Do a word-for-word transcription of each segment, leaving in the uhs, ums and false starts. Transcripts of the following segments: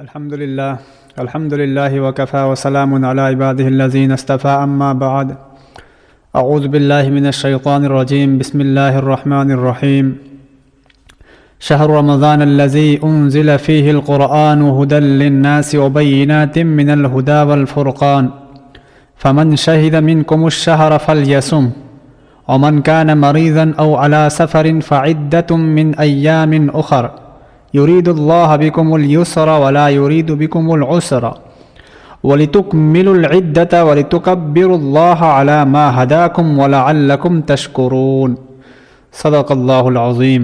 الحمد لله. الحمد لله وكفى وسلام على عباده الذين اصطفى، أما بعد. أعوذ بالله من الشيطان الرجيم. بسم الله الرحمن الرحيم. شهر رمضان الذي أنزل فيه القرآن هدى للناس وبينات من الهدى والفرقان، فمن شهد منكم الشهر فليصم، ومن كان مريضا أو على سفر فعدة من أيام أخر، يريد الله بكم اليسر ولا يريد بكم العسر، ولتكملوا العدة ولتكبروا الله على ما هداكم ولعلكم تشكرون. صدق الله العظيم.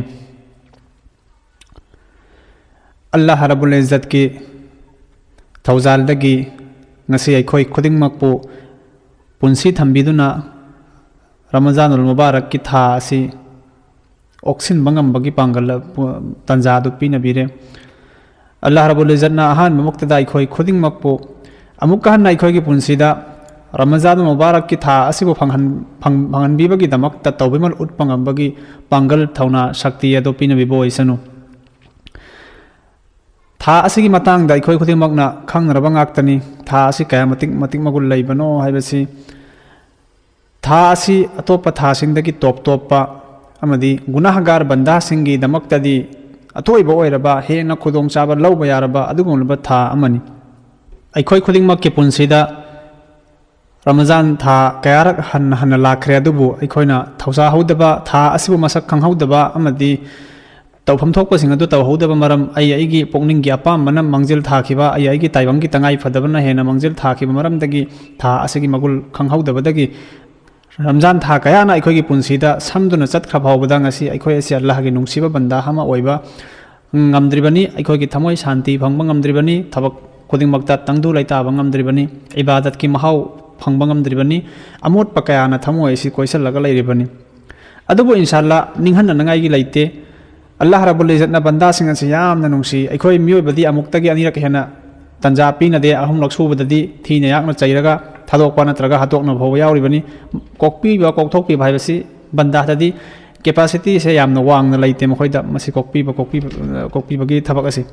ꯑꯜꯂꯥꯍ ꯔꯕꯨꯜ ꯏꯖꯠꯀꯤ ꯊꯧꯖꯥꯜꯗꯒꯤ ꯉꯁꯤ ꯑꯩꯈꯣꯏ ꯈꯨꯗꯤꯡꯃꯛꯄꯨ ꯄꯨꯟꯁꯤ ꯊꯝꯕꯤꯗꯨꯅ ꯔꯃꯖꯥꯅꯨꯜ ꯃꯨꯕꯥꯔꯛꯀꯤ ꯊꯥ ꯑꯁꯤ ꯑꯣꯛꯁꯤꯟꯕ ꯉꯝꯕꯒꯤ ꯄꯥꯡꯒꯜ, ꯇꯥꯟꯖꯥ ꯑꯗꯨ ꯄꯤꯅꯕꯤꯔꯦ꯫ ꯑꯜꯂꯥꯍ ꯔꯕꯨꯜ ꯏꯖꯠꯅ ꯑꯍꯥꯟꯕꯃꯛꯇꯗ ꯑꯩꯈꯣꯏ ꯈꯨꯗꯤꯡꯃꯛꯄꯨ ꯑꯃꯨꯛꯀ ꯍꯟꯅ ꯑꯩꯈꯣꯏꯒꯤ ꯄꯨꯟꯁꯤꯗ ꯔꯃꯖꯥꯅꯨꯜ ꯃꯨꯕꯥꯔꯛꯀꯤ ꯊꯥ ꯑꯁꯤꯕꯨ ꯐꯪꯍꯟ-, ꯐꯪ-, ꯐꯪꯍꯟꯕꯤꯕꯒꯤꯗꯃꯛꯇ ꯇꯧꯕꯤꯃꯜ ꯎꯠꯄ ꯉꯝꯕꯒꯤ ꯄꯥꯡꯒꯜ, ꯊꯧꯅꯥ, ꯁꯛꯇꯤ ꯑꯗꯨ ꯄꯤꯅꯕꯤꯕ ꯑꯣꯏꯁꯅꯨ꯫ ꯊꯥ ꯑꯁꯤꯒꯤ ꯃꯇꯥꯡꯗ ꯑꯩꯈꯣꯏ ꯈꯨꯗꯤꯡꯃꯛꯅ ꯈꯪꯅꯔꯕ ꯉꯥꯛꯇꯅꯤ꯫ ꯊꯥ ꯑꯁꯤ ꯀꯌꯥ ꯃꯇꯤꯛ, ꯃꯇꯤꯛ ꯃꯒꯨꯟ ꯂꯩꯕꯅꯣ ꯍꯥꯏꯕꯁꯤ꯫ ꯊꯥ ꯑꯁꯤ ꯑꯇꯣꯞꯄ ꯊꯥꯁꯤꯡꯗꯒꯤ ꯇꯣꯞ ꯇꯣꯞꯄ ꯑꯃꯗꯤ ꯒꯨꯅꯥꯍꯒꯥꯔ ꯕꯟꯗꯥꯁꯤꯡꯒꯤꯗꯃꯛꯇꯗꯤ ꯑꯊꯣꯏꯕ ꯑꯣꯏꯔꯕ, ꯍꯦꯟꯅ ꯈꯨꯗꯣꯡꯆꯥꯕ ꯂꯧꯕ ꯌꯥꯔꯕ ꯑꯗꯨꯒꯨꯝꯂꯕ ꯊꯥ ꯑꯃꯅꯤ꯫ ꯑꯩꯈꯣꯏ ꯈꯨꯗꯤꯡꯃꯛꯀꯤ ꯄꯨꯟꯁꯤꯗ ꯔꯃꯖꯥꯟ ꯊꯥ ꯀꯌꯥꯔꯛ ꯍꯟꯅ ꯍꯟꯅ ꯂꯥꯛꯈ꯭ꯔꯦ, ꯑꯗꯨꯕꯨ ꯑꯩꯈꯣꯏꯅ ꯊꯧꯁꯥꯍꯧꯗꯕ, ꯊꯥ ꯑꯁꯤꯕꯨ ꯃꯁꯛ ꯈꯪꯍꯧꯗꯕ ꯑꯃꯗꯤ ꯇꯧꯐꯝ ꯊꯣꯛꯄꯁꯤꯡ ꯑꯗꯨ ꯇꯧꯍꯧꯗꯕ ꯃꯔꯝ, ꯑꯩ ꯑꯩꯒꯤ ꯄꯨꯛꯅꯤꯡꯒꯤ ꯑꯄꯥꯝꯕꯅ ꯃꯥꯡꯖꯤꯜ ꯊꯥꯈꯤꯕ, ꯑꯩ ꯑꯩꯒꯤ ꯇꯥꯏꯕꯪꯒꯤ ꯇꯉꯥꯏ ꯐꯗꯕꯅ ꯍꯦꯟꯅ ꯃꯥꯡꯖꯤꯜ ꯊꯥꯈꯤꯕ ꯃꯔꯝꯗꯒꯤ ꯊꯥ ꯑꯁꯤꯒꯤ ꯃꯒꯨꯜ ꯈꯪꯍꯧꯗꯕꯗꯒꯤ ꯔꯝꯖꯥꯟ ꯊꯥ ꯀꯌꯥꯅ ꯑꯩꯈꯣꯏꯒꯤ ꯄꯨꯟꯁꯤꯗ ꯁꯝꯗꯨꯅ ꯆꯠꯈ꯭ꯔ ꯐꯥꯎꯕꯗ ꯉꯁꯤ ꯑꯩꯈꯣꯏ ꯑꯁꯤ ꯑꯜꯂꯥꯍꯒꯤ ꯅꯨꯡꯁꯤꯕ ꯕꯟꯗꯥ ꯑꯃ ꯑꯣꯏꯕ ꯉꯝꯗ꯭ꯔꯤꯕꯅꯤ꯫ ꯑꯩꯈꯣꯏꯒꯤ ꯊꯃꯣꯏ ꯁꯥꯟꯇꯤ ꯐꯪꯕ ꯉꯝꯗ꯭ꯔꯤꯕꯅꯤ꯫ ꯊꯕꯛ ꯈꯨꯗꯤꯡꯃꯛꯇ ꯇꯪꯗꯨ ꯂꯩꯇꯥꯕ ꯉꯝꯗ꯭ꯔꯤꯕꯅꯤ꯫ ꯏꯕꯥꯗꯠꯀꯤ ꯃꯍꯥꯎ ꯐꯪꯕ ꯉꯝꯗ꯭ꯔꯤꯕꯅꯤ꯫ ꯑꯃꯣꯠꯄ ꯀꯌꯥꯅ ꯊꯃꯣꯏ ꯑꯁꯤ ꯀꯣꯏꯁꯤꯜꯂꯒ ꯂꯩꯔꯤꯕꯅꯤ꯫ ꯑꯗꯨꯕꯨ ꯏꯟꯁꯥ ꯑꯜꯂꯥ, ꯅꯤꯡꯍꯟꯅꯅꯉꯥꯏꯒꯤ ꯂꯩꯇꯦ꯫ ꯑꯜꯂꯥꯍ ꯔꯕꯨꯜ ꯏꯖꯠꯅ ꯕꯟꯗꯥꯁꯤꯡ ꯑꯁꯤ ꯌꯥꯝꯅ ꯅꯨꯡꯁꯤ꯫ ꯑꯩꯈꯣꯏ ꯃꯤꯑꯣꯏꯕꯗꯤ ꯑꯃꯨꯛꯇꯒꯤ ꯑꯅꯤꯔꯛ ꯍꯦꯟꯅ ꯇꯟꯖꯥ ꯄꯤꯅꯗꯦ꯫ ꯑꯍꯨꯝꯂꯛ ꯁꯨꯕꯗꯗꯤ ꯊꯤꯅ ꯌꯥꯛꯅ ꯆꯩꯔꯒ ꯊꯥꯗꯣꯛꯄ ꯅꯠꯇ꯭ꯔꯒ ꯍꯥꯠꯇꯣꯛꯅꯕ ꯐꯥꯎꯕ ꯌꯥꯎꯔꯤꯕꯅꯤ꯫ ꯀꯣꯛꯄꯤꯕ, ꯀꯣꯛꯊꯣꯛꯄꯤꯕ ꯍꯥꯏꯕꯁꯤ ꯕꯟꯗꯥꯗꯗꯤ capacity ꯁꯦ ꯌꯥꯝꯅ ꯋꯥꯡꯅ ꯂꯩꯇꯦ ꯃꯈꯣꯏꯗ, ꯃꯁꯤ ꯀꯣꯛꯄꯤꯕ, ꯀꯣꯛꯄꯤꯕ, ꯀꯣꯛꯄꯤꯕꯒꯤ ꯊꯕꯛ ꯑꯁꯤ꯫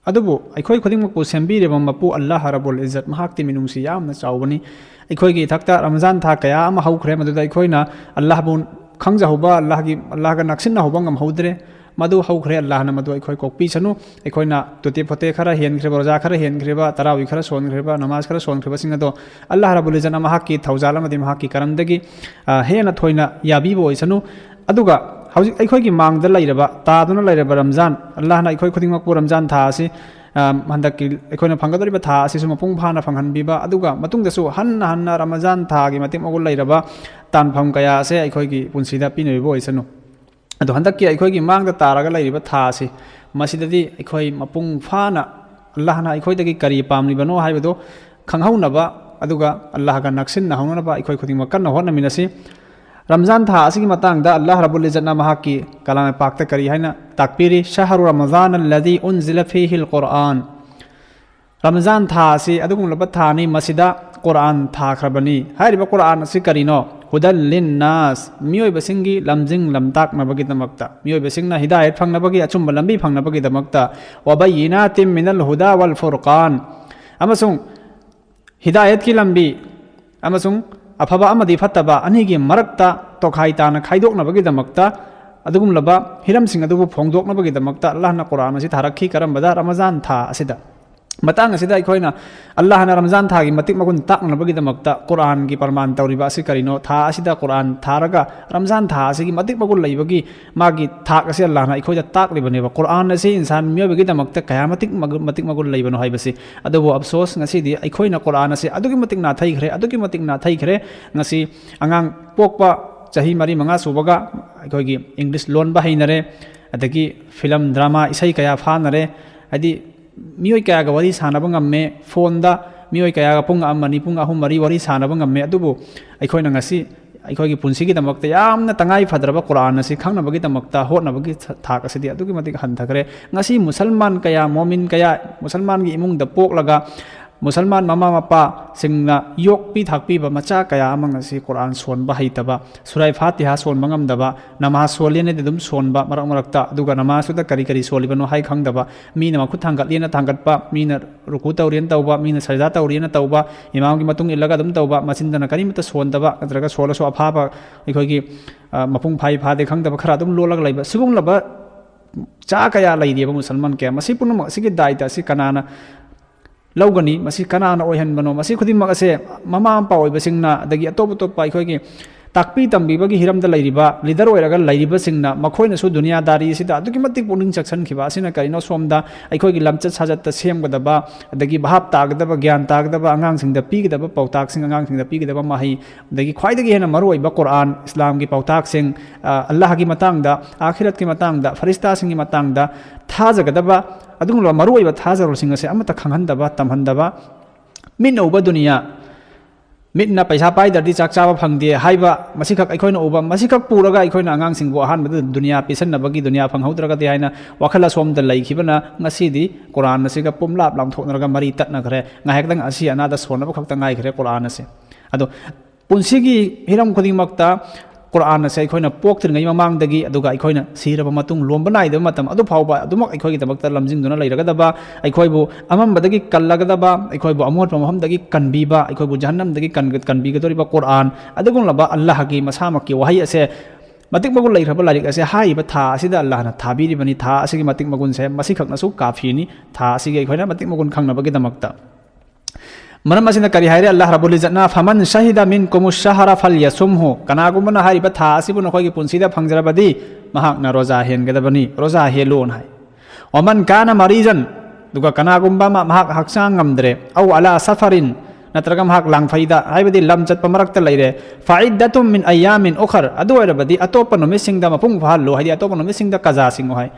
ꯑꯗꯨꯕꯨ ꯑꯩꯈꯣꯏ ꯈꯨꯗꯤꯡꯃꯛꯄꯨ ꯁꯦꯝꯕꯤꯔꯤꯕ ꯃꯄꯨ ꯑꯜꯂꯥꯍ ꯔꯕꯨꯜ ꯏꯖꯠ, ꯃꯍꯥꯛꯀꯤ ꯃꯤꯅꯨꯡꯁꯤ ꯌꯥꯝꯅ ꯆꯥꯎꯕꯅꯤ꯫ ꯑꯩꯈꯣꯏꯒꯤ ꯏꯊꯛꯇ ꯔꯃꯖꯥꯟ ꯊꯥ ꯀꯌꯥ ꯑꯃ ꯍꯧꯈ꯭ꯔꯦ, ꯃꯗꯨꯗ ꯑꯩꯈꯣꯏꯅ ꯑꯜꯂꯥꯍꯕꯨ ꯈꯪꯖꯍꯧꯕ, ꯑꯜꯂꯥꯍꯒꯤ, ꯑꯜꯂꯥꯍꯒ ꯅꯛꯁꯤꯟꯅꯍꯧꯕ ꯉꯝꯍꯧꯗ꯭ꯔꯦ꯫ ꯃꯗꯨ ꯍꯧꯈ꯭ꯔꯦ, ꯑꯜꯂꯥꯍꯅ ꯃꯗꯨ ꯑꯩꯈꯣꯏ ꯀꯣꯛꯄꯤꯁꯅꯨ꯫ ꯑꯩꯈꯣꯏꯅ ꯇꯨꯇꯦ ꯐꯣꯇꯦ ꯈꯔ ꯍꯦꯟꯈ꯭ꯔꯤꯕ, ꯔꯣꯖꯥ ꯈꯔ ꯍꯦꯟꯈ꯭ꯔꯤꯕ, ꯇꯔꯥꯋꯤ ꯈꯔ ꯁꯣꯟꯈ꯭ꯔꯤꯕ, ꯅꯃꯥꯖ ꯈꯔ ꯁꯣꯟꯈ꯭ꯔꯤꯕꯁꯤꯡ ꯑꯗꯣ ꯑꯜꯂꯥꯍ ꯔꯕꯨꯜ ꯏꯖꯠꯅ ꯃꯍꯥꯛꯀꯤ ꯊꯧꯖꯥꯜ ꯑꯃꯗꯤ ꯃꯍꯥꯛꯀꯤ ꯀꯔꯝꯗꯒꯤ, ꯑ, ꯍꯦꯟꯅ ꯊꯣꯏꯅ ꯌꯥꯕꯤꯕ ꯑꯣꯏꯁꯅꯨ꯫ ꯑꯗꯨꯒ ꯍꯧꯖꯤꯛ ꯑꯩꯈꯣꯏꯒꯤ ꯃꯥꯡꯗ ꯂꯩꯔꯕ, ꯇꯥꯗꯨꯅ ꯂꯩꯔꯕ ꯔꯝꯖꯥꯟ, ꯑꯜꯂꯥꯍꯅ ꯑꯩꯈꯣꯏ ꯈꯨꯗꯤꯡꯃꯛꯄꯨ ꯔꯝꯖꯥꯟ ꯊꯥ ꯑꯁꯤ, ꯑ, ꯍꯟꯗꯛꯀꯤ ꯑꯩꯈꯣꯏꯅ ꯐꯪꯒꯗꯧꯔꯤꯕ ꯊꯥ ꯑꯁꯤꯁꯨ ꯃꯄꯨꯡ ꯐꯥꯅ ꯐꯪꯍꯟꯕꯤꯕ, ꯑꯗꯨꯒ ꯃꯇꯨꯡꯗꯁꯨ ꯍꯟꯅ ꯍꯟꯅ ꯔꯃꯖꯥꯟ ꯊꯥꯒꯤ ꯃꯇꯤꯛ ꯃꯒꯨꯟ ꯂꯩꯔꯕ ꯇꯥꯟꯐꯝ ꯀꯌꯥ ꯑꯁꯦ ꯑꯩꯈꯣꯏꯒꯤ ꯄꯨꯟꯁꯤꯗ ꯄꯤꯅꯕꯤꯕ ꯑꯣꯏꯁꯅꯨ꯫ ꯑꯗꯣ ꯍꯟꯗꯛꯀꯤ ꯑꯩꯈꯣꯏꯒꯤ ꯃꯥꯡꯗ ꯇꯥꯔꯒ ꯂꯩꯔꯤꯕ ꯊꯥ ꯑꯁꯤ, ꯃꯁꯤꯗꯗꯤ ꯑꯩꯈꯣꯏ ꯃꯄꯨꯡ ꯐꯥꯅ ꯑꯜꯂꯥꯍꯅ ꯑꯩꯈꯣꯏꯗꯒꯤ ꯀꯔꯤ ꯄꯥꯝꯂꯤꯕꯅꯣ ꯍꯥꯏꯕꯗꯨ ꯈꯪꯍꯧꯅꯕ, ꯑꯗꯨꯒ ꯑꯜꯂꯥꯍꯒ ꯅꯛꯁꯤꯟꯅꯍꯧꯅꯅꯕ ꯑꯩꯈꯣꯏ ꯈꯨꯗꯤꯡꯃꯛ ꯀꯟꯅ ꯍꯣꯠꯅꯃꯤꯟꯅꯁꯤ꯫ ꯔꯝꯖꯥꯟ ꯊꯥ ꯑꯁꯤꯒꯤ ꯃꯇꯥꯡꯗ ꯑꯜꯂꯥꯍ ꯔꯕꯨꯜ ꯏꯖꯠꯅ ꯃꯍꯥꯛꯀꯤ ꯀꯂꯥꯝ ꯄꯥꯛꯇ ꯀꯔꯤ ꯍꯥꯏꯅ ꯇꯥꯛꯄꯤꯔꯤ? "ꯁꯍꯔꯨ ꯔꯃꯖꯥꯟ ꯑꯜꯂꯗꯤ ꯎꯟꯖꯤꯂ ꯐꯤꯍꯤꯜ ꯀꯨꯔꯥꯟ"꯫ ꯔꯃꯖꯥꯟ ꯊꯥ ꯑꯁꯤ ꯑꯗꯨꯒꯨꯝꯂꯕ ꯊꯥꯅꯤ, ꯃꯁꯤꯗ ꯀꯨꯔꯥꯟ ꯊꯥꯈ꯭ꯔꯕꯅꯤ꯫ ꯍꯥꯏꯔꯤꯕ ꯀꯨꯔꯥꯟ ꯑꯁꯤ ꯀꯔꯤꯅꯣ? "ꯍꯨꯗꯜ ꯂꯤꯟ ꯅꯥꯁ", ꯃꯤꯑꯣꯏꯕꯁꯤꯡꯒꯤ ꯂꯝꯖꯤꯡ ꯂꯝꯇꯥꯛꯅꯕꯒꯤꯗꯃꯛꯇ, ꯃꯤꯑꯣꯏꯕꯁꯤꯡꯅ ꯍꯤꯗꯥꯌꯠ ꯐꯪꯅꯕꯒꯤ, ꯑꯆꯨꯝꯕ ꯂꯝꯕꯤ ꯐꯪꯅꯕꯒꯤꯗꯃꯛꯇ, "ꯋꯕꯌꯤꯅꯥꯇꯤꯝ ꯃꯤꯅꯜ ꯍꯨꯗꯥ ꯋꯜ ꯐꯨꯔꯀꯥꯟ", ꯑꯃꯁꯨꯡ ꯍꯤꯗꯥꯌꯠꯀꯤ ꯂꯝꯕꯤ ꯑꯃꯁꯨꯡ ꯑꯐꯕ ꯑꯃꯗꯤ ꯐꯠꯇꯕ ꯑꯅꯤꯒꯤ ꯃꯔꯛꯇ ꯇꯣꯈꯥꯏ ꯇꯥꯅ ꯈꯥꯏꯗꯣꯛꯅꯕꯒꯤꯗꯃꯛꯇ, ꯑꯗꯨꯒꯨꯝꯂꯕ ꯍꯤꯔꯝꯁꯤꯡ ꯑꯗꯨꯕꯨ ꯐꯣꯡꯗꯣꯛꯅꯕꯒꯤꯗꯃꯛꯇ ꯑꯜꯂꯥꯍꯅ ꯀꯨꯔꯥꯟ ꯑꯁꯤ ꯊꯥꯔꯛꯈꯤ꯫ ꯀꯔꯝꯕꯗ? ꯔꯃꯖꯥꯟ ꯊꯥ ꯑꯁꯤꯗ꯫ ꯃꯇꯥꯡ ꯑꯁꯤꯗ ꯑꯩꯈꯣꯏꯅ ꯑꯜꯂꯥꯍꯅ ꯔꯃꯖꯥꯟ ꯊꯥꯒꯤ ꯃꯇꯤꯛ ꯃꯒꯨꯟ ꯇꯥꯛꯅꯅꯕꯒꯤꯗꯃꯛꯇ ꯀꯨꯔꯥꯟꯒꯤ ꯄ꯭ꯔꯃꯥꯟ ꯇꯧꯔꯤꯕ ꯑꯁꯤ ꯀꯔꯤꯅꯣ? ꯊꯥ ꯑꯁꯤꯗ ꯀꯨꯔꯥꯟ ꯊꯥꯔꯒ ꯔꯝꯖꯥꯟ ꯊꯥ ꯑꯁꯤꯒꯤ ꯃꯇꯤꯛ ꯃꯒꯨꯟ ꯂꯩꯕꯒꯤ ꯃꯥꯒꯤ ꯊꯥꯛ ꯑꯁꯤ ꯑꯜꯂꯥꯍꯅ ꯑꯩꯈꯣꯏꯗ ꯇꯥꯛꯂꯤꯕꯅꯦꯕ꯫ ꯀꯨꯔꯥꯟ ꯑꯁꯤ ꯏꯟꯁꯥꯟ ꯃꯤꯑꯣꯏꯕꯒꯤꯗꯃꯛꯇ ꯀꯌꯥ ꯃꯇꯤꯛ ꯃꯒꯨ-, ꯃꯇꯤꯛ ꯃꯒꯨꯟ ꯂꯩꯕꯅꯣ ꯍꯥꯏꯕꯁꯤ꯫ ꯑꯗꯨꯕꯨ ꯑꯐꯁꯣꯁ, ꯉꯁꯤꯗꯤ ꯑꯩꯈꯣꯏꯅ ꯀꯨꯔꯥꯟ ꯑꯁꯤ ꯑꯗꯨꯛꯀꯤ ꯃꯇꯤꯛ ꯅꯥꯊꯩꯈ꯭ꯔꯦ, ꯑꯗꯨꯛꯀꯤ ꯃꯇꯤꯛ ꯅꯥꯊꯩꯈ꯭ꯔꯦ꯫ ꯉꯁꯤ ꯑꯉꯥꯡ ꯄꯣꯛꯄ ꯆꯍꯤ ꯃꯔꯤ ꯃꯉꯥ ꯁꯨꯕꯒ ꯑꯩꯈꯣꯏꯒꯤ ꯏꯪꯂꯤꯁ ꯂꯣꯟꯕ ꯍꯩꯅꯔꯦ, ꯑꯗꯒꯤ ꯐꯤꯂꯝ, ꯗ꯭ꯔꯃꯥ, ꯏꯁꯩ ꯀꯌꯥ ꯐꯥꯅꯔꯦ꯫ ꯍꯥꯏꯗꯤ ꯃꯤꯑꯣꯏ ꯀꯌꯥꯒ ꯋꯥꯔꯤ ꯁꯥꯟꯅꯕ ꯉꯝꯃꯦ, ꯐꯣꯟꯗ ꯃꯤꯑꯣꯏ ꯀꯌꯥꯒ ꯄꯨꯡ ꯑꯃ, ꯑꯅꯤ, ꯄꯨꯡ ꯑꯍꯨꯝ, ꯃꯔꯤ ꯋꯥꯔꯤ ꯁꯥꯟꯅꯕ ꯉꯝꯃꯦ꯫ ꯑꯗꯨꯕꯨ ꯑꯩꯈꯣꯏꯅ ꯉꯁꯤ ꯑꯩꯈꯣꯏꯒꯤ ꯄꯨꯟꯁꯤꯒꯤꯗꯃꯛꯇ ꯌꯥꯝꯅ ꯇꯉꯥꯏ ꯐꯗ꯭ꯔꯕ ꯀꯨꯔꯥꯟ ꯑꯁꯤ ꯈꯪꯅꯕꯒꯤꯗꯃꯛꯇ ꯍꯣꯠꯅꯕꯒꯤ ꯊꯥꯛ ꯑꯁꯤꯗꯤ ꯑꯗꯨꯛꯀꯤ ꯃꯇꯤꯛ ꯍꯟꯊꯈ꯭ꯔꯦ꯫ ꯉꯁꯤ ꯃꯨꯁꯜꯃꯥꯟ ꯀꯌꯥ, ꯃꯣꯃꯤꯟ ꯀꯌꯥ, ꯃꯨꯁꯜꯃꯥꯟꯒꯤ ꯏꯃꯨꯡꯗ ꯄꯣꯛꯂꯒ ꯃꯨꯁꯜꯃꯥꯟ ꯃꯃꯥ ꯃꯄꯥꯁꯤꯡꯅ ꯌꯣꯛꯄꯤ ꯊꯥꯛꯄꯤꯕ ꯃꯆꯥ ꯀꯌꯥ ꯑꯃ ꯉꯁꯤ ꯀꯨꯔꯥꯟ ꯁꯣꯟꯕ ꯍꯩꯇꯕ, ꯁꯨꯔꯥꯏ ꯐꯥꯇꯤꯍꯥ ꯁꯣꯟꯕ ꯉꯝꯗꯕ, ꯅꯃꯥꯖ ꯁꯣꯜꯂꯦꯅꯗꯤ ꯑꯗꯨꯝ ꯁꯣꯟꯕ ꯃꯔꯛ ꯃꯔꯛꯇ, ꯑꯗꯨꯒ ꯅꯃꯥꯖꯇꯨꯗ ꯀꯔꯤ ꯀꯔꯤ ꯁꯣꯜꯂꯤꯕꯅꯣ ꯍꯥꯏ ꯈꯪꯗꯕ, ꯃꯤꯅ ꯃꯈꯨꯠ ꯊꯥꯡꯒꯠꯂꯦꯅ ꯊꯥꯡꯒꯠꯄ, ꯃꯤꯅ ꯔꯨꯀꯨ ꯇꯧꯔꯦꯅ ꯇꯧꯕ, ꯃꯤꯅ ꯁꯖꯗꯥ ꯇꯧꯔꯦꯅ ꯇꯧꯕ, ꯏꯃꯥꯝꯒꯤ ꯃꯇꯨꯡ ꯏꯜꯂꯒ ꯑꯗꯨꯝ ꯇꯧꯕ, ꯃꯆꯤꯟꯗꯅ ꯀꯔꯤꯃꯠꯇ ꯁꯣꯟꯗꯕ, ꯅꯠꯇ꯭ꯔꯒ ꯁꯣꯜꯂꯁꯨ ꯑꯐꯥꯕ ꯑꯩꯈꯣꯏꯒꯤ, ꯑ, ꯃꯄꯨꯡ ꯐꯥꯏ ꯐꯥꯗꯦ ꯈꯪꯗꯕ ꯈꯔ ꯑꯗꯨꯝ ꯂꯣꯜꯂꯒ ꯂꯩꯕ, ꯁꯤꯒꯨꯝꯂꯕ ꯆꯥ ꯀꯌꯥ ꯂꯩꯔꯤꯑꯕ ꯃꯨꯁꯜꯃꯥꯟ ꯀꯌꯥ꯫ ꯃꯁꯤ ꯄꯨꯝꯅꯃꯛ ꯑꯁꯤꯒꯤ ꯗꯥꯏꯇ ꯑꯁꯤ ꯀꯅꯥꯅ ꯂꯧꯒꯅꯤ? ꯃꯁꯤ ꯀꯅꯥꯅ ꯑꯣꯏꯍꯟꯕꯅꯣ? ꯃꯁꯤ ꯈꯨꯗꯤꯡꯃꯛ ꯑꯁꯦ ꯃꯃꯥ ꯃꯄꯥ ꯑꯣꯏꯕꯁꯤꯡꯅ, ꯑꯗꯒꯤ ꯑꯇꯣꯞ ꯑꯇꯣꯞꯄ ꯑꯩꯈꯣꯏꯒꯤ ꯇꯥꯛꯄꯤ ꯇꯝꯕꯤꯕꯒꯤ ꯍꯤꯔꯝꯗ ꯂꯩꯔꯤꯕ ꯂꯤꯗꯔ ꯑꯣꯏꯔꯒ ꯂꯩꯔꯤꯕꯁꯤꯡꯅ, ꯃꯈꯣꯏꯅꯁꯨ ꯗꯨꯅꯤꯌꯥꯗꯥꯔꯤ ꯑꯁꯤꯗ ꯑꯗꯨꯛꯀꯤ ꯃꯇꯤꯛ ꯄꯨꯛꯅꯤꯡ ꯆꯪꯁꯤꯟꯈꯤꯕ ꯑꯁꯤꯅ ꯀꯔꯤꯅꯣ? ꯁꯣꯝꯗ ꯑꯩꯈꯣꯏꯒꯤ ꯂꯝꯆꯠ ꯁꯥꯖꯠꯇ ꯁꯦꯝꯒꯗꯕ, ꯑꯗꯒꯤ ꯚꯥꯞ ꯇꯥꯒꯗꯕ, ꯒ꯭ꯌꯥꯟ ꯇꯥꯒꯗꯕ, ꯑꯉꯥꯡꯁꯤꯡꯗ ꯄꯤꯒꯗꯕ ꯄꯥꯎꯇꯥꯛꯁꯤꯡ, ꯑꯉꯥꯡꯁꯤꯡꯗ ꯄꯤꯒꯗꯕ ꯃꯍꯩ, ꯑꯗꯒꯤ ꯈ꯭ꯋꯥꯏꯗꯒꯤ ꯍꯦꯟꯅ ꯃꯔꯨꯑꯣꯏꯕ ꯀꯨꯔꯥꯟ, ꯏꯁꯂꯥꯝꯒꯤ ꯄꯥꯎꯇꯥꯛꯁꯤꯡ, ꯑ, ꯑꯜꯂꯥꯍꯒꯤ ꯃꯇꯥꯡꯗ, ꯑꯥꯈꯤꯔꯠꯀꯤ ꯃꯇꯥꯡꯗ, ꯐꯔꯤꯁꯇꯥꯁꯤꯡꯒꯤ ꯃꯇꯥꯡꯗ ꯊꯥꯖꯒꯗꯕ, ꯑꯗꯨꯒꯨꯝꯂꯕ ꯃꯔꯨꯑꯣꯏꯕ ꯊꯥꯖꯕꯁꯤꯡ ꯑꯁꯦ ꯑꯃꯠꯇ ꯈꯪꯍꯟꯗꯕ, ꯇꯝꯍꯟꯗꯕ, ꯃꯤꯠꯅ ꯎꯕ ꯗꯨꯅꯤꯌꯥ, ꯃꯤꯠꯅ ꯄꯩꯁꯥ ꯄꯥꯏꯗ꯭ꯔꯗꯤ ꯆꯥꯛ ꯆꯥꯕ ꯐꯪꯗꯦ ꯍꯥꯏꯕ, ꯃꯁꯤꯈꯛ ꯑꯩꯈꯣꯏꯅ ꯎꯕ, ꯃꯁꯤꯈꯛ ꯄꯨꯔꯒ ꯑꯩꯈꯣꯏꯅ ꯑꯉꯥꯡꯁꯤꯡꯕꯨ ꯑꯍꯥꯟꯕꯗ ꯗꯨꯅꯤꯌꯥ ꯄꯤꯁꯟꯅꯕꯒꯤ, ꯗꯨꯅꯤꯌꯥ ꯐꯪꯍꯧꯗ꯭ꯔꯒꯗꯤ ꯍꯥꯏꯅ ꯋꯥꯈꯜ ꯑꯁꯣꯝꯗ ꯂꯩꯈꯤꯕꯅ ꯉꯁꯤꯗꯤ ꯀꯨꯔꯥꯟ ꯑꯁꯤꯒ ꯄꯨꯝꯂꯥꯞ ꯂꯥꯝꯊꯣꯛꯅꯔꯒ ꯃꯔꯤ ꯇꯠꯅꯈ꯭ꯔꯦ꯫ ꯉꯥꯏꯍꯥꯛꯇꯪ ꯑꯁꯤ ꯑꯅꯥꯗ ꯁꯣꯟꯅꯕ ꯈꯛꯇ ꯉꯥꯏꯈ꯭ꯔꯦ ꯀꯨꯔꯥꯟ ꯑꯁꯦ꯫ ꯑꯗꯣ ꯄꯨꯟꯁꯤꯒꯤ ꯍꯤꯔꯝ ꯈꯨꯗꯤꯡꯃꯛꯇ ꯀꯨꯔꯥꯟ ꯑꯁꯦ ꯑꯩꯈꯣꯏꯅ ꯄꯣꯛꯇ꯭ꯔꯤꯉꯩ ꯃꯃꯥꯡꯗꯒꯤ, ꯑꯗꯨꯒ ꯑꯩꯈꯣꯏꯅ ꯁꯤꯔꯕ ꯃꯇꯨꯡ ꯂꯣꯝꯕ ꯅꯥꯏꯗꯕ ꯃꯇꯝ ꯑꯗꯨ ꯐꯥꯎꯕ ꯑꯗꯨꯃꯛ ꯑꯩꯈꯣꯏꯒꯤꯗꯃꯛꯇ ꯂꯝꯖꯤꯡꯗꯨꯅ ꯂꯩꯔꯒꯗꯕ, ꯑꯩꯈꯣꯏꯕꯨ ꯑꯃꯝꯕꯗꯒꯤ ꯀꯜꯂꯒꯗꯕ, ꯑꯩꯈꯣꯏꯕꯨ ꯑꯃꯣꯠꯄ ꯃꯐꯝꯗꯒꯤ ꯀꯟꯕꯤꯕ, ꯑꯩꯈꯣꯏꯕꯨ ꯖꯍꯟꯅꯝꯗꯒꯤ ꯀꯟ-, ꯀꯟꯕꯤꯒꯗꯧꯔꯤꯕ ꯀꯨꯔꯥꯟ, ꯑꯗꯨꯒꯨꯝꯂꯕ ꯑꯜꯂꯥꯍꯒꯤ ꯃꯁꯥꯃꯛꯀꯤ ꯋꯥꯍꯩ ꯑꯁꯦ, ꯃꯇꯤꯛ ꯃꯒꯨꯟ ꯂꯩꯈ꯭ꯔꯕ ꯂꯥꯏꯔꯤꯛ ꯑꯁꯦ ꯍꯥꯏꯔꯤꯕ ꯊꯥ ꯑꯁꯤꯗ ꯑꯜꯂꯥꯍꯅ ꯊꯥꯕꯤꯔꯤꯕꯅꯤ꯫ ꯊꯥ ꯑꯁꯤꯒꯤ ꯃꯇꯤꯛ ꯃꯒꯨꯟꯁꯦ ꯃꯁꯤꯈꯛꯅꯁꯨ ꯀꯥꯐꯤꯅꯤ, ꯊꯥ ꯑꯁꯤꯒꯤ ꯑꯩꯈꯣꯏꯅ ꯃꯇꯤꯛ ꯃꯒꯨꯟ ꯈꯪꯅꯕꯒꯤꯗꯃꯛꯇ꯫ ꯃꯔꯝ ꯑꯁꯤꯅ ꯀꯔꯤ ꯍꯥꯏꯔꯦ ꯑꯜꯂꯥꯍ ꯔꯕꯨꯜ ꯏꯖꯠꯅ? "ꯐꯃꯟ ꯁꯍꯤꯗ ꯃꯤꯟꯀꯨꯃꯨ ꯁꯍꯔ ꯐꯜꯌꯁꯨꯝꯍꯨ"꯫ ꯀꯅꯥꯒꯨꯝꯕꯅ ꯍꯥꯏꯔꯤꯕ ꯊꯥ ꯑꯁꯤꯕꯨ ꯅꯈꯣꯏꯒꯤ ꯄꯨꯟꯁꯤꯗ ꯐꯪꯖꯔꯕꯗꯤ ꯃꯍꯥꯛꯅ ꯔꯣꯖꯥ ꯍꯦꯟꯒꯗꯕꯅꯤ, ꯔꯣꯖꯥ ꯍꯦꯜꯂꯣꯅ ꯍꯥꯏ꯫ "ꯋꯃꯟ ꯀꯥꯅ ꯃꯔꯤꯖꯟ"꯫ ꯑꯗꯨꯒ ꯀꯅꯥꯒꯨꯝꯕ ꯑꯃ ꯃꯍꯥꯛ ꯍꯛꯆꯥꯡ ꯉꯝꯗ꯭ꯔꯦ, "ꯑꯧ ꯑꯂꯥ ꯁꯐꯔꯤꯟ", ꯅꯠꯇ꯭ꯔꯒ ꯃꯍꯥꯛ ꯂꯥꯡꯐꯩꯗ, ꯍꯥꯏꯕꯗꯤ ꯂꯝ ꯆꯠꯄ ꯃꯔꯛꯇ ꯂꯩꯔꯦ, "ꯐꯥꯏꯗꯠꯇꯨꯝ ꯃꯤꯟ ꯑꯌꯥꯃꯤꯟ ꯎꯈꯔ", ꯑꯗꯨ ꯑꯣꯏꯔꯕꯗꯤ ꯑꯇꯣꯞꯄ ꯅꯨꯃꯤꯠꯁꯤꯡꯗ ꯃꯄꯨꯡ ꯐꯥꯍꯜꯂꯨ, ꯍꯥꯏꯗꯤ ꯑꯇꯣꯞꯄ ꯅꯨꯃꯤꯠꯁꯤꯡꯗ ꯀꯖꯥꯁꯤꯡꯉꯨ ꯍꯥꯏ꯫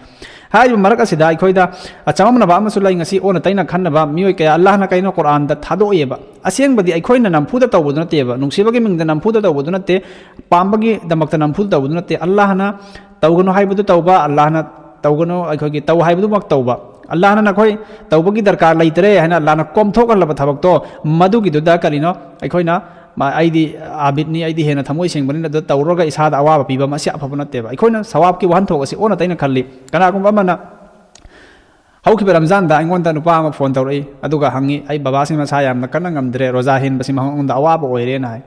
ꯍꯥꯏꯔꯤꯕ ꯃꯔꯛ ꯑꯁꯤꯗ ꯑꯩꯈꯣꯏꯗ ꯆꯃꯝꯅꯕ ꯑꯃꯁꯨ ꯂꯩ꯫ ꯉꯁꯤ ꯑꯣꯟꯅ ꯇꯩꯅ ꯈꯟꯅꯕ ꯃꯤꯑꯣꯏ ꯀꯌꯥ, ꯑꯜꯂꯥꯍꯅ ꯀꯩꯅꯣ ꯀꯨꯔꯥꯟꯗ ꯊꯥꯗꯣꯛꯑꯦꯕ꯫ ꯑꯁꯦꯡꯕꯗꯤ ꯑꯩꯈꯣꯏꯅ ꯅꯝꯐꯨꯗ ꯇꯧꯕꯗꯨ ꯅꯠꯇꯦꯕ, ꯅꯨꯡꯁꯤꯕꯒꯤ ꯃꯤꯡꯗ ꯅꯝꯐꯨꯗ ꯇꯧꯕꯗꯨ ꯅꯠꯇꯦ, ꯄꯥꯝꯕꯒꯤꯗꯃꯛꯇ ꯅꯝꯐꯨꯗ ꯇꯧꯕꯗꯨ ꯅꯠꯇꯦ꯫ ꯑꯜꯂꯥꯍꯅ ꯇꯧꯒꯅꯨ ꯍꯥꯏꯕꯗꯨ ꯇꯧꯕ, ꯑꯜꯂꯥꯍꯅ ꯇꯧꯒꯅꯨ, ꯑꯩꯈꯣꯏꯒꯤ ꯇꯧ ꯍꯥꯏꯕꯗꯨꯃꯛ ꯇꯧꯕ꯫ ꯑꯜꯂꯥꯍꯅ ꯅꯈꯣꯏ ꯇꯧꯕꯒꯤ ꯗꯔꯀꯥꯔ ꯂꯩꯇ꯭ꯔꯦ ꯍꯥꯏꯅ ꯑꯜꯂꯥꯍꯅ ꯀꯣꯝꯊꯣꯛꯍꯜꯂꯕ ꯊꯕꯛꯇꯣ, ꯃꯗꯨꯒꯤꯗꯨꯗ ꯀꯔꯤꯅꯣ? ꯑꯩꯈꯣꯏꯅ, "ꯃꯥ, ꯑꯩꯗꯤ ꯑꯥꯕꯤꯗꯅꯤ, ꯑꯩꯗꯤ ꯍꯦꯟꯅ ꯊꯃꯣꯏ ꯁꯦꯡꯕꯅꯤꯅ" ꯑꯗꯨ ꯇꯧꯔꯒ ꯏꯁꯥꯗ ꯑꯋꯥꯕ ꯄꯤꯕ, ꯃꯁꯤ ꯑꯐꯕ ꯅꯠꯇꯦꯕ꯫ ꯑꯩꯈꯣꯏꯅ ꯁꯋꯥꯕꯀꯤ ꯋꯥꯍꯟꯊꯣꯛ ꯑꯁꯤ ꯑꯣꯟꯅ ꯇꯩꯅ ꯈꯜꯂꯤ꯫ ꯀꯅꯥꯒꯨꯝꯕ ꯑꯃꯅ ꯍꯧꯈꯤꯕ ꯔꯝꯖꯥꯟꯗ ꯑꯩꯉꯣꯟꯗ ꯅꯨꯄꯥ ꯑꯃ ꯐꯣꯟ ꯇꯧꯔꯛꯏ, ꯑꯗꯨꯒ ꯍꯪꯉꯤ, "ꯑꯩ ꯕꯕꯥꯁꯤ ꯃꯁꯥ ꯌꯥꯝꯅ ꯀꯟꯅ ꯉꯝꯗ꯭ꯔꯦ, ꯔꯣꯖꯥ ꯍꯦꯟꯕꯁꯤ ꯃꯉꯣꯟꯗ ꯑꯋꯥꯕ ꯑꯣꯏꯔꯦꯅ" ꯍꯥꯏ꯫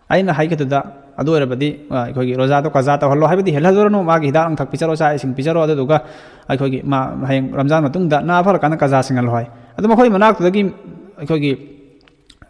ꯑꯩꯅ ꯍꯥꯏꯈꯤꯗꯨꯗ, "ꯑꯗꯨ ꯑꯣꯏꯔꯕꯗꯤ, ꯑ, ꯑꯩꯈꯣꯏꯒꯤ ꯔꯣꯖꯥꯗꯣ ꯀꯖꯥ ꯇꯧꯍꯜꯂꯣ, ꯍꯥꯏꯕꯗꯤ ꯍꯦꯜꯍꯜꯂꯨꯔꯅꯨ, ꯃꯥꯒꯤ ꯍꯤꯗꯥꯛ ꯂꯥꯡꯊꯛ ꯄꯤꯖꯔꯣ, ꯆꯥꯛ ꯏꯁꯤꯡ ꯄꯤꯖꯔꯣ, ꯑꯗꯨꯗꯨꯒ ꯑꯩꯈꯣꯏꯒꯤ ꯃꯥ ꯍꯌꯦꯡ ꯔꯝꯖꯥꯟ ꯃꯇꯨꯡꯗ ꯅꯥ ꯐꯔꯀꯥꯟꯗ ꯀꯖꯥ ꯁꯤꯡꯍꯜꯂꯣ" ꯍꯥꯏ꯫ ꯑꯗꯨ ꯃꯈꯣꯏ ꯃꯅꯥꯛꯇꯨꯗꯒꯤ ꯑꯩꯈꯣꯏꯒꯤ,